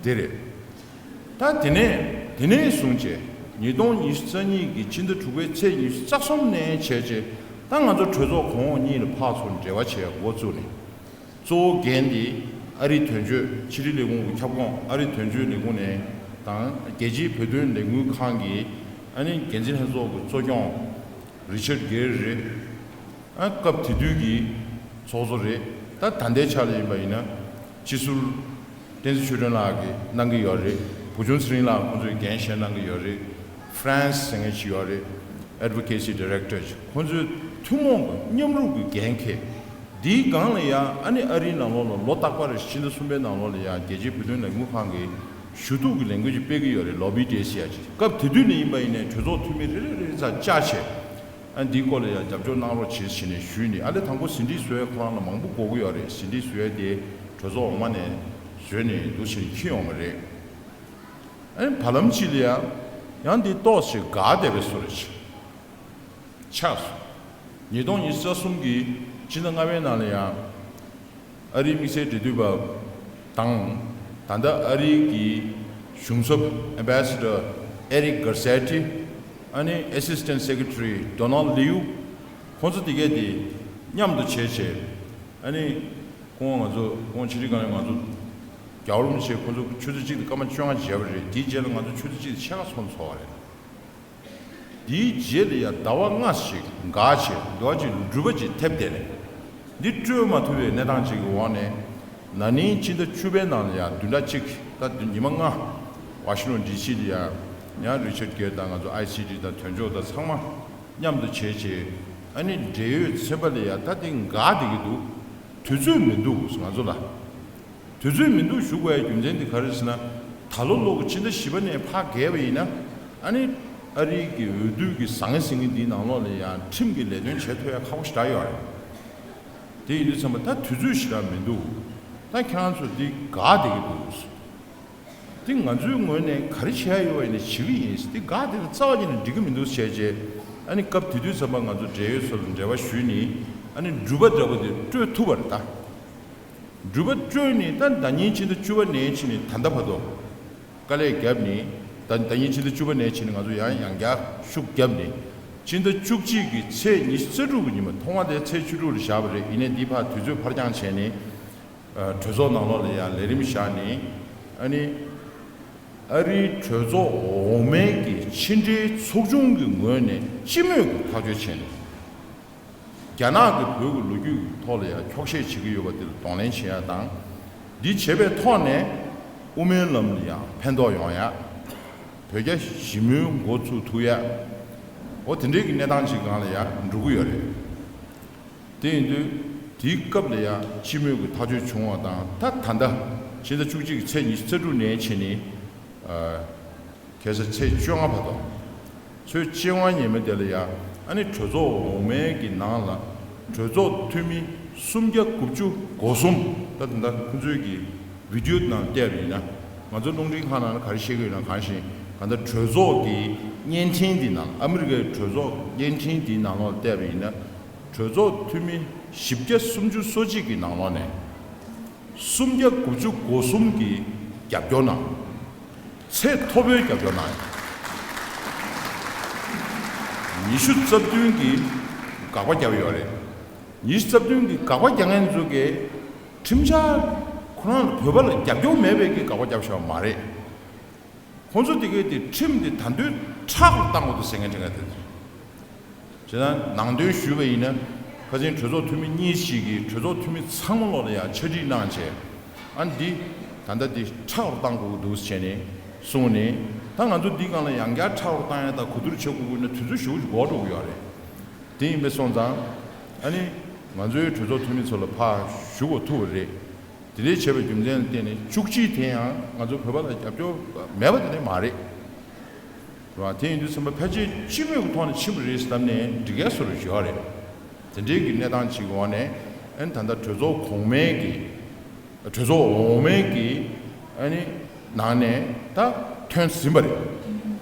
དེ་རེད། ད་དེ་ནས་དེ་ནས་བཟུང་བྱས་ཉིས་སྟོང་ཉི་ཤུ་རྩ་གཉིས་ཀྱི་ཕྱི་ཟླ་དྲུག་པའི་ཚེས་ཉི་ཤུ་རྩ་གསུམ་ནས་བྱས་བྱས་ད་ང་ཚོ་གྲོས་ཚོགས་གོང་འོག་གཉིས་ལ་ཕར་ཚུར་འབྲེལ་བ་བྱས་འགོ་བཙུགས་ནས། གཙོ་བོ་འགན་དེ་ཨ་རིའི་དོན་གཅོད་ཕྱི་དྲིལ་ལས་ཁུངས་ཀྱི་ཁྱབ་ཁོངས་ཨ་རིའི་དོན་གཅོད་ལས་ཁུངས་ནས་དང་རྒྱལ་སྤྱིའི་བོད་དོན་ལས་འགུལ་ཁང་གི་ཨ་ནི་འགན་འཛིན་ལྷན་ཚོགས་ཀྱི་གཙོ་སྐྱོང་རི་ཆར་གྷེར་རེད། ཨ་སྐབས་དེ་དུས་ཀྱི་ཚོགས་གཙོ་རེད། ད་ད་ལྟའི་ཆ་ལ་ཡིན་པ་ཡིན་ན་སྤྱི་ཟུར་བསྟན་འཛིན་ཆོས་སྒྲོན་ལགས་ཀྱིས་གནང་གི་ཡོད་རེད། བུ་ཆུང་ཚེ་རིང་ལགས་ཁོང་ཚོས་འགན་བཞེས་གནང་གི་ཡོད་རེད། ཧྥ་རན་སི་ཟེར་མཁན་ཅིག་ཡོད་རེད། Advocacy Director ཅིག་ཁོང་ཚོས་ཐུན་མོང་གི་མཉམ་རུབ་ཀྱི་འགན་འཁྱེར། འདིའི་སྒང་ལ་ཡང་ཨ་ནི་ཨ་རིའི་ནང་ལོགས་ལ་ལོ་རྟག་པར་ཕྱི་ཟླ་གསུམ་པའི་ནང་ལོགས་ལ་ཡང་རྒྱལ་སྤྱིའི་བོད་དོན་ལས་འགུལ་ཁང་གི་ཞུ་གཏུག་གི་ལས་འགུལ་ཅིག་སྤེལ་གྱི་ཡོད་རེད། ལོ་བི་ཌེ་ཟེར་ཡ་ཅིག་སྐབས་དེ་དུས་ནས་ཡིན་པ་ཡིན་ནའི་གྲོས་ཚོགས་འཐུས་མི་རེ་རེ་རེ་ཚ་བཅར་བྱས། ཨ་འདིའི་སྐོར་ལ་ཡང་རྒྱབ་སྐྱོར་གནང་རོགས་བྱེད་ཟེར་ནས་ཞུས་ནས། ཨ་ལས་དང་པོ་ཟིན་བྲིས་བཟོ་ཡ་ཁོ་རང་ལ་མང་པོ་དགོས་ཀྱི་ཡོད་རེད། ཟིན་བྲིས་བཟོ་ཡ་དེ་གྲོས་ཚོགས་འོག་མ་ནས་བཟོས་ནས་འདུག་བྱས་ནས་འཁྱེར་ཡོང་བ་རེད། ཨ་ནི་བར་ལམ་གཅིག་ལ་ཡང་ཡང་འདི་ཏོག་ཙམ་འགག་བསྡད་པའི་བཟོ་འདྲ་ཅིག་ཆགས་སོང་། ཉིས་སྟོང་ཉི་ཤུ་རྩ་གསུམ་གྱི་ཕྱི་ཟླ་ལྔ་པའི་ནང་ལ་ཡང་ཨ་རིའི་དམིགས་བསལ་འབྲེལ་མཐུད་པ་དང་། ད་ལྟ་ཨ་རིའི་གི་གཞུང་ཚབ་Ambassador Eric Garcetti ཨ་ནི་Assistant Secretary Donald Liu ཁོང་ཚོ་དེ་གས་དེ་མཉམ་དུ་བྱས་བྱས། ཨ་ནི་ཁོང་ང་ཚོ་ཁོང་ཕྱི་དྲིལ་ཁང་ནས་ང་ཚོ་རྒྱལ་བ་རིན་པོ་ཆེ་ཁོང་ཚོ་ཆུ་ཚོད་གཅིག་དང་སྐར་མ་བཅོ་ལྔ་བྱས་པ་རེད། དེའི་རྗེས་ལ་ང་ཚོ་ཆུ་ཚོད་གཅིག་དང་ཕྱེད་ཀ་ཚོགས་འདུ་ཚོགས་པ་རེད། དེའི་རྗེས་ལ་ཡང་ཟླ་བ་ལྔ་ཞིག་འགག་བྱས། ཟླ་བ་གཅིག་འགྲུལ་པ་ཅིག་ཐེབས་བསྡད་ནས་འདི་སྤྲོད་མ་ཐུབ་པའི་གནས་སྟངས་ཅིག་གི་འོག་ནས། ན་ནིང་ཕྱི་ཟླ་བཅུ་པའི་ནང་ལ་ཡང་བདུན་ཕྲག་གཅིག་ད་ཉི་མ་ལྔ་ཝ་ཤིང་ཊོན་ཌི་སི་ལ་ཡང་ཡང་རི་ཆར་གྷེར་དང་ང་ཚོ་ཨའི་སི་ཌི་དང་དོན་གཅོད་དང་ཚང་མ་མཉམ་དུ་བྱས་བྱས། ཨ་ནི་འབྲེལ་ཡོད་ཚན་པ་ལ་ཡང་ད་འདི་འགག་བསྡད་ཀྱི་འདུག་དུས་ཚོད་མི་འདུག་ང་ཚོ་ལ། དུས་ཚོད་མི་འདུག་ཞུ་དགོས་ཡ་རྒྱུ་མཚན་དེ་ག་རེ་ཟེར་ན། ད་ལོ་ལོ་གི་ཕྱི་ཟླ་བཞི་པ་ནས་ཕར་བརྒལ་བ་ཡིན་ན། ཨ་ནི་ཨ་རིའི་གི་འོས་བསྡུ་གི་ཟང་ངེ་ཟིང་ངེ་འདིའི་ནང་ལོགས་ལ་ཡང་ཁྲིམས་ཀྱི་ལས་དོན་བྱེད་ཐུབ་ཡ་ཁག་པོ་ཞེ་དྲག་ཡོད་རེད། དེ་ཡིན་དུས་ཙམ་པ་ད་དུས་ཚོད་ཞེ་དྲག་མི་འདུག་ད་ཁྱེད་རང་ཚོ་འདི་འགག་བསྡད་ཀྱི་འདུག་དེ་ང་ཚོའི་ངོས་ནས་ག་རེ་བྱེད་ཡ་ཡོད་པ་ཡིན་ན་བྱེད་ཀྱི་ཡིན། དེ་འགག་བསྡད་ན་རྩ་བ་ཉིད་ནས་འགྲིག་གི་མི་འདུག་བྱས་རྗེས། ཨ་ནི་སྐབས་དེ་དུས་ཙམ་པ་ང་ཚོ་འབྲེལ་ཡོད་ཚོ་ལ་འབྲེལ་བ་ཞུས་ནས། ཨ་ནི་འགྲུལ་པ་འདྲ་པོ་དེ་སྤྲོད་ཐུབ་པ་རེད་ད། འགྲུལ་པ་སྤྲོད་ནས་ད་ཟླ་ཉིན་ཕྱི་ཟླ་བཅུ་པ་ནས་ཕྱིན་ནས་ད་ལྟ་བར་དུ་དཀའ་ལས་བརྒྱབ་ནས། ད་ཟླ་ཉིན་ཕྱི་ཟླ་བཅུ་པ་ནས་ཕྱིན་ནས་ང་ཚོ་ཡང་ཡང་བསྐྱར་ཤུགས་བརྒྱབ་ནས། ཕྱི་ཟླ་བཅུ་གཅིག་གི་ཚེས་ཉི་ཤུ་རྩ་དྲུག་གི་ཉིན་མོ། ཐོག་མ་དེ་ཚེས་བཅུ་དྲུག་ལ་བཞག་པ་རེད། ཡིན་ནའི་འདི་ཕར་དུས་ཚོད་ཕར་འགྱངས་བྱས་ནས། ཨ་གྲོས་ཚོགས་ནང་ལོགས་ལ་ཡང་ལས་རིམ་བཞག་ནས། ཨ་ནི་ཨ་རིའི་གྲོས་ཚོགས་འོག་མའི་གི་ཕྱི་འབྲེལ་ཚོགས་ཆུང་གི་ངོས་ནས་སྤྱི་མོས་ཀྱི་ཐག་གཅོད་བྱས་ནས། རྒྱ་ནག་གིས་བོད་ཀྱི་ལོ་རྒྱུས་ཀྱི་ཐོག་ལ་ཡང་འཁྱོག་བཤད་བྱེད་ཀྱི་ཡོད་པ་དེ་ལ་གདོང་ལེན་བྱེད་ཡ་དང་། འདི་བྱེད་པའི་ཐོག་ནས་དབུ་མའི་ལམ་ལ་ཡང་ཕན་ཐོགས་ཡོང་ཡ། བོད་རྒྱ་ཞི་མོལ་འགོ་ཚུགས་ཐུབ་ཡ། འོ་དེ་འདྲའི་གི་གནས་སྟངས་ཅིག་སྒང་ལ་ཡང་འགྲོ་གི་ཡོད་རེད། དེ་ཡིན་དུས་དེའི་སྐབས་ལ་ཡང་སྤྱི་མོས་ཀྱི་ཐག་གཅོད་བྱུང་བ་དང་། ད་ད་ལྟ་ཕྱི་ཟླ་བཅུ་གཅིག་གི་ཚེས་ཉི་ཤུ་རྩ་དྲུག་ནས་ཕྱིན་ནས། ཨ། ཁ་སང་ཚེས་བཅོ་ལྔ་བར་དུ། ཚེས་བཅོ་ལྔ་ཉིན་མོ་དེ་ལ་ཡང་ཨ་ནི་གྲོས་ཚོགས་འོག་མའི་གི་ནང་ལ་གྲོས་ཚོགས་འཐུས་མི་སུམ་བརྒྱ་དགུ་བཅུ་གོ་གསུམ། ད་ད་ལྟ་ཁོང་ཚོའི་གི་བི་ཌིའོ་ནང་བལྟས་པ་ཡིན་ན། ང་ཚོ་རླུང་འཕྲིན་ཁང་ནང་ལ་ག་རེ་བཤད་ཀྱི་ཡོད་ན། གང་ཞིག་གང་ལྟར་གྲོས་ཚོགས་ཀྱི་བརྙན་འཕྲིན་འདི་ནང་། ཨ་མི་རི་ཀའི་གྲོས་ཚོགས་བརྙན་འཕྲིན་འདིའི་ནང་ལོགས་ལ་བལྟས་པ་ཡིན་ན། གྲོས་ཚོགས་འཐུས་མི་བཞི་བརྒྱ་སུམ་ཅུ་སོ་གཅིག་གི་ནང་ལོགས་ནས། སུམ་བརྒྱ་དགུ་བཅུ་གོ་གསུམ་གྱིས་རྒྱབ་སྐྱོར་གནང་། ཚད་མཐོ་པོའི་རྒྱབ་སྐྱོར་གནང་ཡོད། ཉི་ཤུ་རྩ་བདུན་གྱིས་དགག་པ་བརྒྱབ་ཡོད་རེད། ཉི་ཤུ་རྩ་བདུན་གྱིས་དགག་པ་རྒྱག་མཁན་ཚོ་གིས་ཁྲིམས་འཆར་ཁོ་རང་ལ་བོད་པ་ལ་རྒྱབ་སྐྱོར་མེད་པའི་གི་དགག་པ་བརྒྱབ་བཞག་པ་མ་རེད། ཁོང་ཚོ་དེ་གས་དེ་ཁྲིམས་དེ་ད་དུང་ཁྲག་གཏང་དགོས་འདུག་ཟེར་མཁན་དེ་འདྲ་དེ་རེད། བྱས་ན་ནང་དོན་ཞུས་པ་ཡིན་ན། ཁ་སང་གྲོས་ཚོགས་འཐུས་མི་གཉིས་ཤིག་གིས་གྲོས་ཚོགས་འཐུས་མི་ཚང་མ་ལོག་ལ་ཡང་ཕྱག་བྲིས་གནང་བྱས། ཨ་འདི་ད་ལྟ་འདི་ཁྲག་རུ་གཏང་དགོས་ཀྱི་འདུག་ཟེར་ནས་གསུངས་ནས། ད་ང་ཚོ་འདི་སྒང་ལ་ཡང་བསྐྱར་ཁྲག་རུ་གཏང་ཡ་དང་གོ་བསྡུར་བྱེད་དགོས་ཀྱི་ན་དུས་ཚོད་ཞེ་པོ་ཅིག་འགོར་འགྲོ་གི་ཡོད་རེད། དེ་ཡིན་པས་སོང་ཙང་། ཨ་ནི་ང་ཚོའི་གྲོས་ཚོགས་འཐུས་མི་ཚོ་ལ་ཕར་ཞུ་དགོས་ཐུག་པ་རེད། དེ་འདྲའི་བྱས་པའི་རྒྱུ་མཚན་ལ་བརྟེན་ནས་བཅུ་གཅིག་དེ་ཡང་ང་ཚོ་བོད་པ་ལ་རྒྱབ་སྐྱོར་མེད་པ་དེ་འདྲ་མ་རེད། རེད་བ། དེ་ཡིན་དུས་ཙམ་པ་ཕལ་ཆེར་སྤྱི་མོས་ཀྱི་ཐོག་ནས་ཕྱིན་པ་རེད་བསམ་ནས་འགྲིག་ཡ་བཟོ་འདྲ་ཡོད་རེད། དེ་འདྲའི་གི་གནས་སྟངས་ཅིག་འོག་ནས། ཨ་ནི་ད་ལྟ་གྲོས་ཚོགས་གོང་མའི་གི། གྲོས་ཚོགས་འོག་མའི་གི། ཨ་ནི་ནང་ནས་ད་ཐོན་ཟིན་པ་རེད།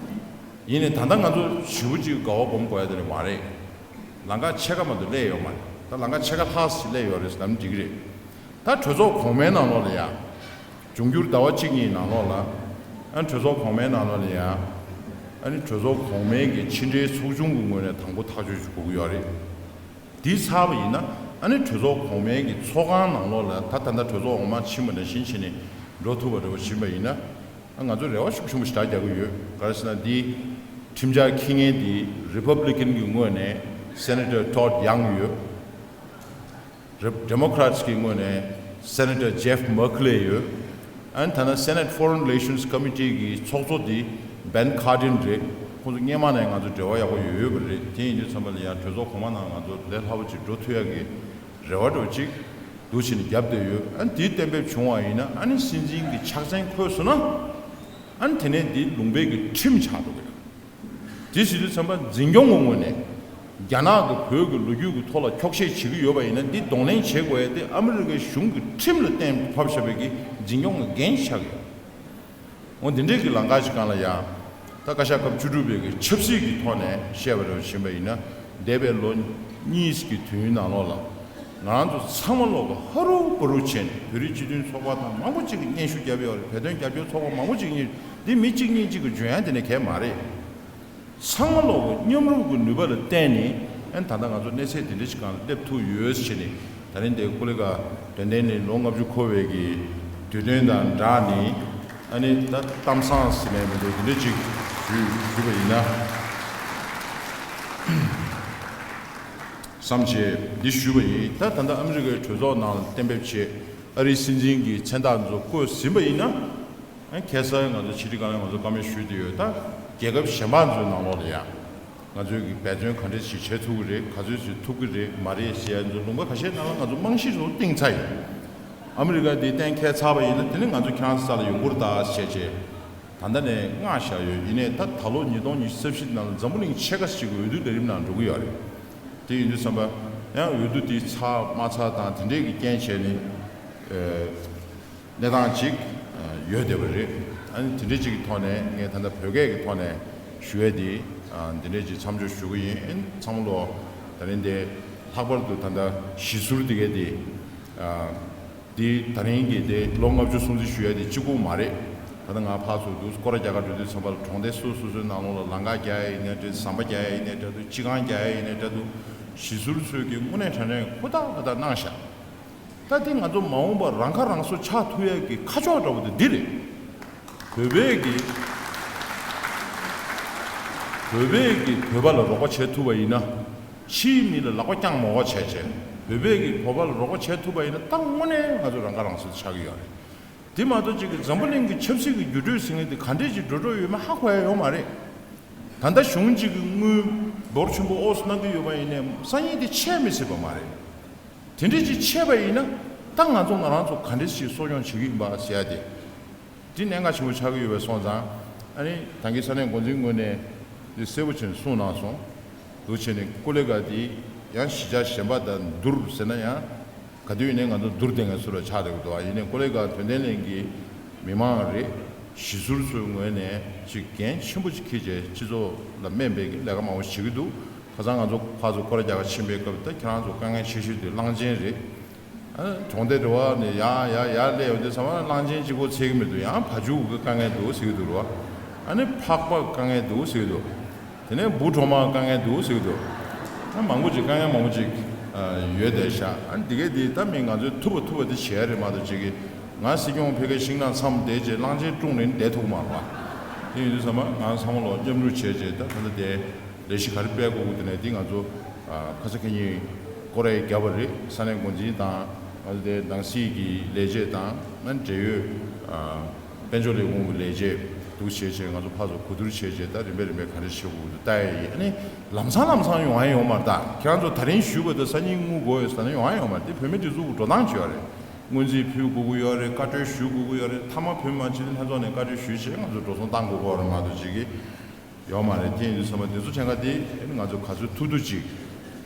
ཡིན་ནའི་ད་ལྟ་ང་ཚོ་ཞེ་པོ་ཅིག་དགའ་བ་སྒོམ་དགོས་ཡ་དེ་འདྲ་མ་རེད། ལམ་ཁ་ཕྱེད་ཀ་མ་གཏོགས་སླེབས་ཡོད་མ་རེད། ད་ལམ་ཁ་ཕྱེད་ཀ་ལྷག་ཙམ་སླེབས་ཡོད་རེད་ཟེར་ན་འགྲིག་གི་རེད། ད་གྲོས་ཚོགས་གོང་མའི་ནང་ལོགས་ལ་ཡ། འབྱུང་འགྱུར་ཟླ་བ་གཅིག་གཉིས་ནང་ལོགས་ལ། ཨ་གྲོས་ཚོགས་གོང་མའི་ནང་ལོགས་ལ་ཡ། ཨ་ནི་གྲོས་ཚོགས་གོང་མའི་གི་ཕྱི་འབྲེལ་ཚོགས་ཆུང་གི་ངོས་ནས་དང་པོ་ཐག་གཅོད་ཞིག་དགོས་ཀྱི་ཡོད་རེད། དེ་ཚར་བ་ཡིན་ན་ཨ་ནི་གྲོས་ཚོགས་གོང་མའི་གི་ཚོགས་ཁང་ནང་ལོགས་ལ་ད་ད་ལྟ་གྲོས་ཚོགས་འོག་མ་ཕྱིན་པ་ནང་བཞིན་བྱས་ནས་འགྲོ་ཐུབ་པ་འདྲ་བོ་ཕྱིན་པ་ཡིན་ན། ཨ་ང་ཚོ་རེ་བ་ཤུགས་ཆེན་པོ་ཞེ་དྲག་རྒྱག་གི་ཡོད། ག་རེ་ཟེར་ན་འདི་ཁྲིམས་འཆར་འཁྱེར་མཁན་འདི་རི་པབ་ལི་ཀན་གྱི་ངོས་ནས་སེ་ནེ་ཊར་ཊོཌ་ཡང་ཡོད། རེ་ཌེ་མོ་ཀ་རེ་ཊི་གི་ངོས་ནས་སེ་ནེ་ཊར་ཇེཕ་མེག་ལེ་ཡོད། ཨ་ནི་ཐ་ན་སེ་ནེ་ཊི་ཕོ་རེན་རི་ལེ་ཤན་སི་ཀོ་མི་ཊི་གི་ཚོགས་གཙོ་འདི་བེན་ཁར་ཌིན་རེད། ཁོང་ཚོ་སྔོན་མ་ནས་ང་ཚོ་འབྲེལ་བ་ཡག་པོ་ཡོད་ཡོད་པ་རེད། དེ་ཡིན་དུས་ཙམ་པ་ལ་ཡང་གྲོས་ཚོགས་གོང་མ་ནང་ང་ཚོ་ལས་སླ་པོ་ཅིག་འགྲོ་ཐུབ་ཡག་གི་རེ་བ་འདྲ་བོ་ཅིག་འདུག་བྱས་ནས་རྒྱབ་བསྡད་ཡོད། ཨ་ནི་དེ་གཏན་འབེབས་བྱུང་བ་ཡིན་ན་ཨ་ནི་སྲིད་འཛིན་གྱི་ཕྱག་མཚན་འཁོད་སོང་ན། ཨ་ནི་དེ་ནས་འདི་ལུང་པའི་གི་ཁྲིམས་ཆགས་འགྲོ་གི་རེད། དེ་བྱེད་དུས་ཙམ་པ་འཛིན་སྐྱོང་གི་ངོས་ནས་རྒྱ་ནག་གི་བོད་ཀྱི་ལོ་རྒྱུས་ཀྱི་ཐོག་ལ་འཁྱོག་བཤད་བྱེད་ཀྱི་ཡོད་པ་ཡིན་ན་འདི་གདོང་ལེན་བྱེད་དགོས་ཡ་དེ་ཨ་མི་རི་ཀའི་གཞུང་གི་ཁྲིམས་ལ་གཏན་ཕབ་བཞག་པའི་གི་འཛིན་སྐྱོང་གི་འགན་ཆགས་ཀྱི་ཡོད། འོ་འདི་འདྲའི་གི་ལམ་ཁ་ཞིག་སྒང་ལ་ཡ། ད་བཀའ་ཤག་སྐབས་བཅུ་དྲུག་པའི་གི་ཆབ་སྲིད་ཀྱི་ཐོག་ནས་བཤད་པ་འདྲ་བོ་ཕྱིན་པ་ཡིན་ན་འདས་པའི་ལོ་གཉིས་ཀྱི་དུས་ཡུན་ནང་ལོགས་ལ་ང་རང་ཚོ་ཚང་མ་ལོག་གི་ཧ་རུ་བ་རུ་བྱས་ནས་བོད་རིགས་སྤྱི་མཐུན་ཚོགས་པ་དང་མང་པོ་ཅིག་གིས་སྙན་ཞུ་བརྒྱབ་ཡོད་རེད། བོད་དོན་རྒྱབ་སྐྱོར་ཚོགས་པ་མང་པོ་ཅིག་གིས་སྙན་འདི་མི་གཅིག་གཉིས་གཅིག་གིས་འཇོན་ཡ་དེ་ནས་གལ་མ་རེད། ཚང་མ་ལོག་གི་མཉམ་རུབ་ཀྱི་ནུས་པ་ལ་བརྟེན་ནས་ཨ་ནི་ད་ལྟ་ང་ཚོ་གནས་ཚད་འདི་འདྲ་ཞིག་སྒང་ལ་སླེབས་ཐུབ་ཡོད་ཟེར་ནས། ད་རིང་འདིར་ཀུ་ལི་ཀ་དོན་ལྡན་གླིང་ལོ་ལྔ་བཅུ་འཁོར་བའི་གི་དུས་སྟོན་དང་སྦྲགས་ནས་ཨ་ནི་ད་གཏམ་བཟང་ཟེར་ནས་མི་འདུག་འདི་འདྲ་ཅིག་ཞུས་ཞུས་པ་ཡིན་ན་བསམ་བྱས་འདི་ཞུས་པ་ཡིན། ད་ད་ལྟ་ཨ་མི་རི་ཀའི་གྲོས་ཚོགས་ནང་ལ་གཏན་འབེབས་བྱས། ཨ་རིའི་སྲིད་འཛིན་གྱི་མཚན་རྟགས་འཛུགས་བཀོད་ཟིན་པ་ཡིན་ན། ཁ་སང་ང་ཚོ་ཕྱི་དྲིལ་ཁང་ནས་ང་ཚོ་བཀའ་མོལ་ཞུས་བསྡད་ཡོད། ད་རྒྱལ་ཁབ་གཞན་པ་ཚོའི་ནང་ལོགས་ལ་ཡང་ང་ཚོས་ཀྱི་འབད་བརྩོན་ག་འདྲ་ཞིག་བྱེད་ཐུབ་ཀྱི་རེད། ག་ཚོད་ཞིག་ཐུབ་ཀྱི་རེད་མ་རེད་ཟེར་ཡ་ཚོ་ལུང་པ་ཁ་ཤས་ནང་ལ་ང་ཚོ་རྨང་གཞི་ཚོ་བཏིང་ཚར་ཡིན། ཨ་མི་རི་ཀ་འདི་གཏན་འཁེལ་ཚར་བ་ཡིན་ན་དེ་ནི་ང་ཚོ་ཁྱེད་རང་ཚོའི་ས་ལ་ཡོང་གི་རེད་ད་ཟེར་བྱས་ད་ལྟ་ནས་མངགས་བཞག་ཡོད། ཡིན་ནའི་ད་ད་ལོ་ཉིས་སྟོང་ཉི་ཤུ་རྩ་བཞི་ནང་ལ་འཛམ་བུ་གླིང་ཕྱེད་ཀ་ཞིག་འོས་བསྡུ་ལས་རིམ་ནང་འགྲོ་གི་ཡོད་རེད། དེ་ཡིན་དུས་ཙམ་པ་ཡང་འོས་བསྡུ་དེ་ཚར་མ་ཚར་དང་དེ་འདྲས་ཀྱི་རྐྱེན་བྱས་ནས། གནས་སྟངས་ཅིག་ཡོད་བསྡད་པ་རེད། ཨ་ནི་དེ་འདྲ་ཅིག་གི་ཐོག་ནས་ངས་ད་ལྟ་བོད་སྐད་ཀྱི་ཐོག་ནས་ཞུ་ཡས་དེ་འདི་འདྲ་ཅིག་མཚམས་འཇོག་ཞུ་གི་ཡིན། ཚང་མ་ལོ་ད་རིང་དེ་ལྷག་པར་དུ་ད་ལྟ་གཞི་ཟུར་དེ་གས་དེ་དེ་ད་རིང་གི་དེ་ལོ་ལྔ་བཅུ་སྲུང་བརྩི་ཞུ་ཡས་དེ་གཅིག་པུ་མ་རེད། ད་ལྟ་ང་ཕར་ཚུར་འདུག་སྐོར་ར་རྒྱག་གར་འགྲོ་དུས་ཙམ་པ་ལ་གྲོང་སྡེ་སོ་སོ་སོའི་ནང་ལོགས་ལ་ལམ་ཁ་རྒྱག་ཡས་ཡིན་ནའི་འདྲ། ཟམ་པ་རྒྱག་ཡས་ཡིན་ནའི་འདྲ་འདུག་སྤྱི་ཁང་རྒྱག་ཡས་ཡིན་ནའི་འདྲ་འདུག་གཞི་ཟུར་ཚོས་ཀྱི་དངོས་གནས་དྲང་གནས་ཧུར་ཐག་ཧུར་ཐག་གནང་ཤག་ད་དེ་ང་ཚོ་མ་འོངས་པར་རང་ཁ་རང་གསོ་ཆགས་ཐུབ་ཡས་ཀྱི་ཁ་ཕྱོགས་འདྲ་བོ་དེ་འདི་རེད། བོད་པས་ཀྱི་བོད་པས་ཀྱི་བོད་པ་ལ་རོགས་པ་བྱེད་ཐུབ་པ་ཡིན་ན། ཕྱིའི་མི་ལ་ལག་པ་བརྐྱངས་མ་དགོས་བྱས་བྱས་བོད་པས་ཀྱི་བོད་པ་ལ་རོགས་པ་བྱེད་ཐུབ་པ་ཡིན་ན་ད་དངོས་གནས་ང་ཚོ་རང་ཁ་རང་གསོ་ཆགས་ཀྱི་ཡོད་རེད། དེ་མ་གཏོགས་ཅིག་གི་འཛམ་བུ་གླིང་གི་ཆབ་སྲིད་ཀྱི་འགྱུར་འགྲོས་ཟེར་མཁན་དེ་ག་འདྲས་ཅིག་འགྲོ་འགྲོ་ཡོད་མེད་ཧ་གོ་ཡ་ཡོད་མ་རེད། ད་ལྟ་གཞུང་གཅིག་གི་དངུལ་འབོར་ཆེན་པོ་ཨོ་སི་གནང་གི་ཡོད་པ་ཡིན་ནའི་སང་ཉིན་དེ་ཆད་མི་སྲིད་པ་མ་རེད། དེ་འདྲས་ཅིག་ཆད་པ་ཡིན་ན་ད་ང་ཚོ་ང་རང་ཚོ་ག་འདྲས་ཅིག་གསོ་སྐྱོང་བྱེད་ཀྱི་ཡིན་པ་ཟེར་ཡ་དེ། དེ་གནད་འགག་ཆེན་པོ་ཆགས་ཀྱི་ཡོད་པ་སོང་ཙང་། ཨ་ནི་ད་གིན་ས་གནས་འགོ་འཛིན་ངོས་ནས་འདི་གསལ་པོ་བྱས་ནས་གསུངས་གནང་སོང་། འདུག་བྱས་ནས་ཀུ་ལེ་ཀ་འདི་ཡང་གཞིས་ཆགས་གཞན་པ་དང་བསྡུར་ཟེར་ན་ཡང་། ག་དུས་ཡིན་ནའི་ང་ཚོ་བསྡུར་བསྡད་མཁན་ཚོ་ལ་ཆགས་བསྡད་ཀྱི་འདུག་ཨ་ཡིན་ནའི་ཀོ་ལི་གྷལ་དོན་ལྡན་གླིང་གི་མི་མང་རེད། གཞིས་ཟུར་ཚོའི་ངོས་ནས་ཅིག་འགན་ཆེན་པོ་ཅིག་འཁྱེར་བྱས་སྤྱི་ཚོགས་ལ་སྨན་པའི་གི་ལས་ཀ་མང་པོ་བྱེད་ཀྱི་འདུག་ཁ་སང་ང་ཚོ་ཕར་ཚུར་སྐོར་ར་རྒྱག་ག་ཕྱིན་པའི་སྐབས་ད་ཁྱེད་རང་ཚོ་དཀའ་ངལ་ཆེ་ཤོས་དེ་གླང་ཆེན་རེད། ཨ་གྲོང་སྡེ་རེ་བ་ནས་ཡར་ཡར་ཡར་སླེབས་ཡོང་དུས་ཚང་མ་གླང་ཆེན་གཅིག་པོ་ཚད་ཀྱི་མི་འདུག་ཡང་བ་ཕྱུགས་ཀྱི་དཀའ་ངལ་འདུག་ཟེར་གྱི་འདུག་རེད་བ། ཨ་ནི་ཕག་པ་དཀའ་ངལ་འདུག་ཟེར་གྱི་འདུག་དེ་ནས་འབུ་གྲོག་མ་དཀའ་ངལ་འདུག་ཟེར་གྱི་འདུག་ཨ་མང་པོ་ཅིག་དཀའ་ངལ་མང་པོ་ཅིག་ཡོད་བསྡད་ཤག་ཨ་འདི་གས་འདི་ད་མི་ང་ཚོས་ཐུབ་པ་ཐུབ་པ་འདི་བྱེད་ཡ་རེད་མ་གཏོགས་ཅིག་གིས་ང་སྲིད་སྐྱོང་ཕ་གིར་ཤིང་ནགས་མཚམས་བསྡད་རྗེས་གླང་ཆེན་དཀྲུགས་ནས་བསྡད་ཐུབ་ཀྱི་མ་རེད་བ། དེ་ཡིན་དུས་ཚང་མ་ང་ཚང་མ་ལོ་མཉམ་རུབ་བྱས་རྗེས་ད་ད་ལྟ་དེ་ལས་གཞི་ག་རེ་སྤེལ་དགོས་ཀྱི་འདུག་ནས་འདི་ང་ཚོ་ཁ་ས་ཁ་ཉིན་སྐོར་ར་བརྒྱབ་པ་རེད། ས་གནས་འགོ་འཛིན་དང་ང་ཚོ་དེ་ནང་སྲིད་ཀྱི་ལས་བྱེད་དང་ང་འབྲེལ་ཡོད། དཔལ་འབྱོར་ལས་ཁུངས་ཀྱི་ལས་བྱེད་འདུག་བྱས་བྱས་ང་ཚོ་ཕར་ཚུར་གོ་བསྡུར་བྱས་བྱས་ད་རིམ་པས་རིམ་པས་ག་རེ་བྱེད་དགོས་འདུག་ལྟ་ཡ་ཡིན། ཨ་ནི་ལམ་སང་ལམ་སང་ཡོང་ཡ་ཡོད་མ་རེད། ད་ཁྱེད་རང་ཚོ་ད་རིང་ཞུས་པ་དང་སང་ཉིན་དངུལ་དགོས་ཡོད་ཟེར་ན་ཡོང་ཡ་ཡོད་མ་རེད། དེ་བོད་མི་སྒྲིག་འཛུགས་ཀྱི་འགྲོ་སྟངས་ཅིག་ཡོད་རེད། སྔོན་རྩིས་ཕུལ་དགོས་ཀྱི་ཡོད་རེད། བཀའ་འཁྲོལ་ཞུ་དགོས་ཀྱི་ཡོད་རེད། མཐའ་མ་བོད་མི་མང་སྤྱི་འཐུས་ལྷན་ཚོགས་ནས་བཀའ་འཁྲོལ་ཞུས་བྱས་ང་ཚོ་འགྲོ་སོང་བཏང་དགོས་ཀྱི་ཡོད་རེད་མ་གཏོགས་ཅིག་གིས། ཡོད་མ་རེད། དེ་ཡིན་དུས་ཚང་མ་དེ་ཚོ་ཕྲན་ཁ་དེ་ང་ཚོ་ག་ཚོད་ཐུབ་ཐུབ་ཅིག་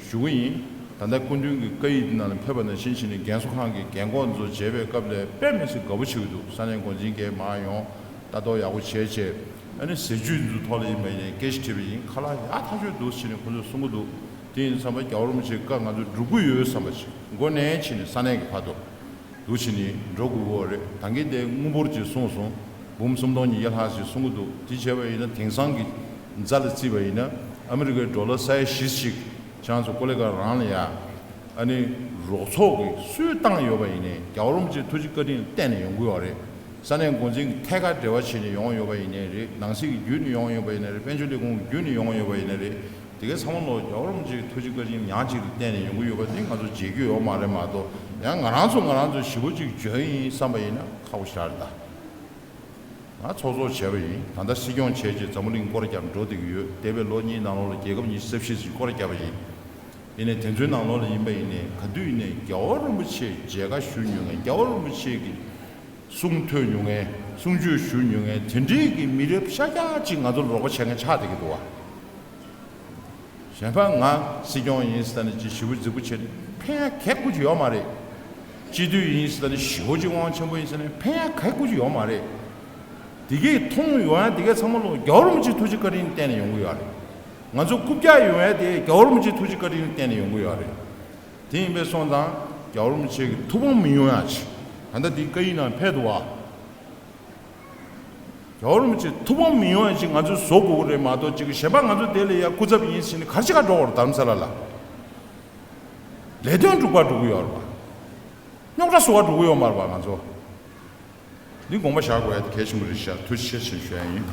ཞུ་གི་ཡིན། ད་ལྟ་སྐུ་མདུན་གྱི་བཀའ་ཡིག་འདི་ནང་ལ་ཕེབས་པ་ནང་བཞིན་བྱས་ནས་རྒན་གསོ་ཁང་གི་རྒན་འཁོགས་ཚོ་མཇལ་བའི་སྐབས་ལ་དཔེ་མི་སྲིད་དགའ་པོ་བྱེད་ཀྱི་འདུག་ས་གནས་འགོ་འཛིན་གྱིས་མར་ཡོང་ལྟ་རྟོག་ཡག་པོ་བྱས་བྱས་ཨ་ནི་ཟས་བཅུད་འདི་ཚོའི་ཐོག་ལ་ཡིན་པ་ཡིན་ནའི་སྐད་ཆ་དྲིས་པ་ཡིན། ཁ་ལག་ཡག་ཐག་ཆོད་འདུག་ཟེར་ནས་ཁོ་ཚོས་གསུང་གི་འདུག་དེ་ཡིན་དུས་ཙམ་པ་རྒྱལ་བ་རིན་པོ་ཆེའི་བཀའ་ང་ཚོ་སྒྲུབ་ཀྱི་ཡོད་བསམ་པ་ཞིག་མགོ་ནས་ཕྱིན་ནས་ས་གནས་ཀྱི་བར་དུ་འདུག་བྱས་ནས་འགྲོ་དགོས་ཀྱི་ཡོད་རེད། ད་གིན་དེ་དངུལ་འབོར་ཅིག་གསུངས་སོང་། འབུམ་སུམ་སྟོང་ཉིས་བརྒྱ་ལྷག་ཅིག་གསུང་གི་འདུག་དེ་བྱས་པ་ཡིན་ན་དེང་སང་གི་རྫ་ལ་བརྩིས་པ་ཡིན་ན་ཨ་མི་རི་ཀའི་ཌོ་ལར་ས་ཡ་བཞི་ཞིག་ཁྱེད་རང་ཚོ་ཀོ་ལེ་གྷལ་རང་ལ་ཡ། ཨ་ནི་རོགས་ཚོགས་ཀྱིས་སུས་བཏང་ཡོད་པ་ཡིན་ནའི་རྒྱལ་བ་རིན་པོ་ཆེའི་ཐུགས་རྗེ་བཀའ་དྲིན་བརྟེན་ནས་ཡོང་གི་ཡོད་རེད། ས་གནས་འགོ་འཛིན་གྱི་ཐད་ཀར་འབྲེལ་བ་བྱས་ནས་ཡོང་ཡོད་པ་ཡིན་ནའི་རེད། ནང་སྲིད་ཀྱི་བརྒྱུད་ནས་ཡོང་ཡོད་པ་ཡིན་ནའི་རེད། དཔལ་འབྱོར་ལས་ཁུངས་ཀྱི་བརྒྱུད་ནས་ཡོང་ཡོད་པ་ཡིན་ནའི་རེད། དེ་གའི་ཚང་མ་ལོ་རྒྱལ་བ་རིན་པོ་ཆེའི་ཐུགས་རྗེ་བཀའ་དྲིན་ཉག་གཅིག་ལ་བརྟེན་ནས་ཡོང་གི་ཡོད་པ་དེ་ང་ཚོ་བརྗེད་རྒྱུ་ཡོད་མ་རེད་མ་གཏོགས། ཡང་ང་རང་ཚོ་ང་རང་ཚོ་ཞེ་པོ་ཅིག་འཇོན་ཡིན་བསམ་པ་ཡིན་ན་ཁག་པོ་ཞེ་དྲག་རེད་ད། ང་ཚོགས་གཙོ་བྱས་པ་ཡིན། ད་ལྟ་སྲིད་སྐྱོང་བྱས་རྗེས་འཛམ་བུ་གླིང་སྐོར་རྒྱབ་འགྲོ་བསྡད་ཀྱི་ཡོད། འདས་པའི་ལོ་གཉིས་ནང་ལོགས་ལ་རྒྱལ་ཁབ་ཉི་ཤུ་རྩ་བཞི་ཞིག་སྐོར་རྒྱབ་པ་ཡིན། ཡིན་ནའི་དེ་ཚོའི་ནང་ལོགས་ལ་ཡིན་པ་ཡིན་ནའི་ག་དུས་ཡིན་ནའི་རྒྱལ་བ་རིན་པོ་ཆེ་མཇལ་ཁ་ཞུ་མྱོང་མཁན། རྒྱལ་བ་རིན་པོ་ཆེ་གི་གསུང་ཐོས་མྱོང་མཁན། གསུང་ཆོས་ཞུ་མྱོང་མཁན་དེ་འདྲའི་གི་མི་རབས་ཤ་སྟག་ཅིག་ང་ཚོར་རོགས་པ་བྱེད་མཁན་ཆགས་བསྡད་ཀྱི་འདུག་བ། གཞན་པ་ང་སྲིད་སྐྱོང་ཡིན་ཟེར་ནས་ཅིག་ཞེ་པོ་རྫིག་པོ་བྱས་ནས་ཕན་ཡ་ག་གེ་ཅིག་ཡོད་མ་རེད། སྤྱི་འཐུས་ཡིན་ཟེར་ནས་ཞེ་པོ་ཅིག་དབང་ཆེན་པོ་ཡིན་ཟེར་ནས་ཕན་ཡ་ག་གེ་ཅིག་ཡོད་མ་རེད། དེ་གས་མཐོང་ཡོང་ཡ་དེ་གས་ཚང་མ་ལོ་རྒྱལ་བ་རིན་པོ་ཆེའི་ཐུགས་རྗེ་བཀའ་དྲིན་བརྟེན་ནས་ཡོང་གི་ཡོད་རེད། ང་ཚོ་རྐུབ་བཀྱག་ཡོང་ཡ་དེ་རྒྱལ་བ་རིན་པོ་ཆེའི་ཐུགས་རྗེ་བཀའ་དྲིན་བརྟེན་ནས་ཡོང་གི་ཡོད་རེད། དེ་ཡིན་པས་སོང་ཙང་རྒྱལ་བ་རིན་པོ་ཆེ་གི་ཐུགས་ཕམ་མི་ཡོང་ཡ་ཅིག་ད་ལྟ་འདི་བཀའ་ཡིག་ནང་ཕེབས་འདུག་བ། རྒྱལ་བ་རིན་པོ་ཆེ་ཐུགས་ཕམ་མི་ཡོང་ཡ་ཅིག་ང་ཚོས་བཟོ་དགོས་ཀྱི་རེད་མ་གཏོགས། ཅིག་གཞན་པ་ང་ཚོ་དེ་ལ་ཡ་སྐུ་ཚབ་ཡིན་ཟེར་ནས་ག་རེ་བྱེད་ག་འགྲོ་དགོས་རེད། དྷ་རམ་ས་ལ་ལ་ལས་དོན་སྒྲུབ་པར་འགྲོ་གི་ཡོད་རེད་པ། རྙོག་དྲ་བཟོ་བར་འགྲོ་གི་ཡོད་མ་རེད་པ། ང་ཚོ་འདི་དགོངས་པ་བཞག་དགོས་ཡ་དེ་གལ་ཆེན་པོ་རེད་ཤག་ཐུགས་རྗེ་ཆེ་ཞུ་ཡ་ཡིན།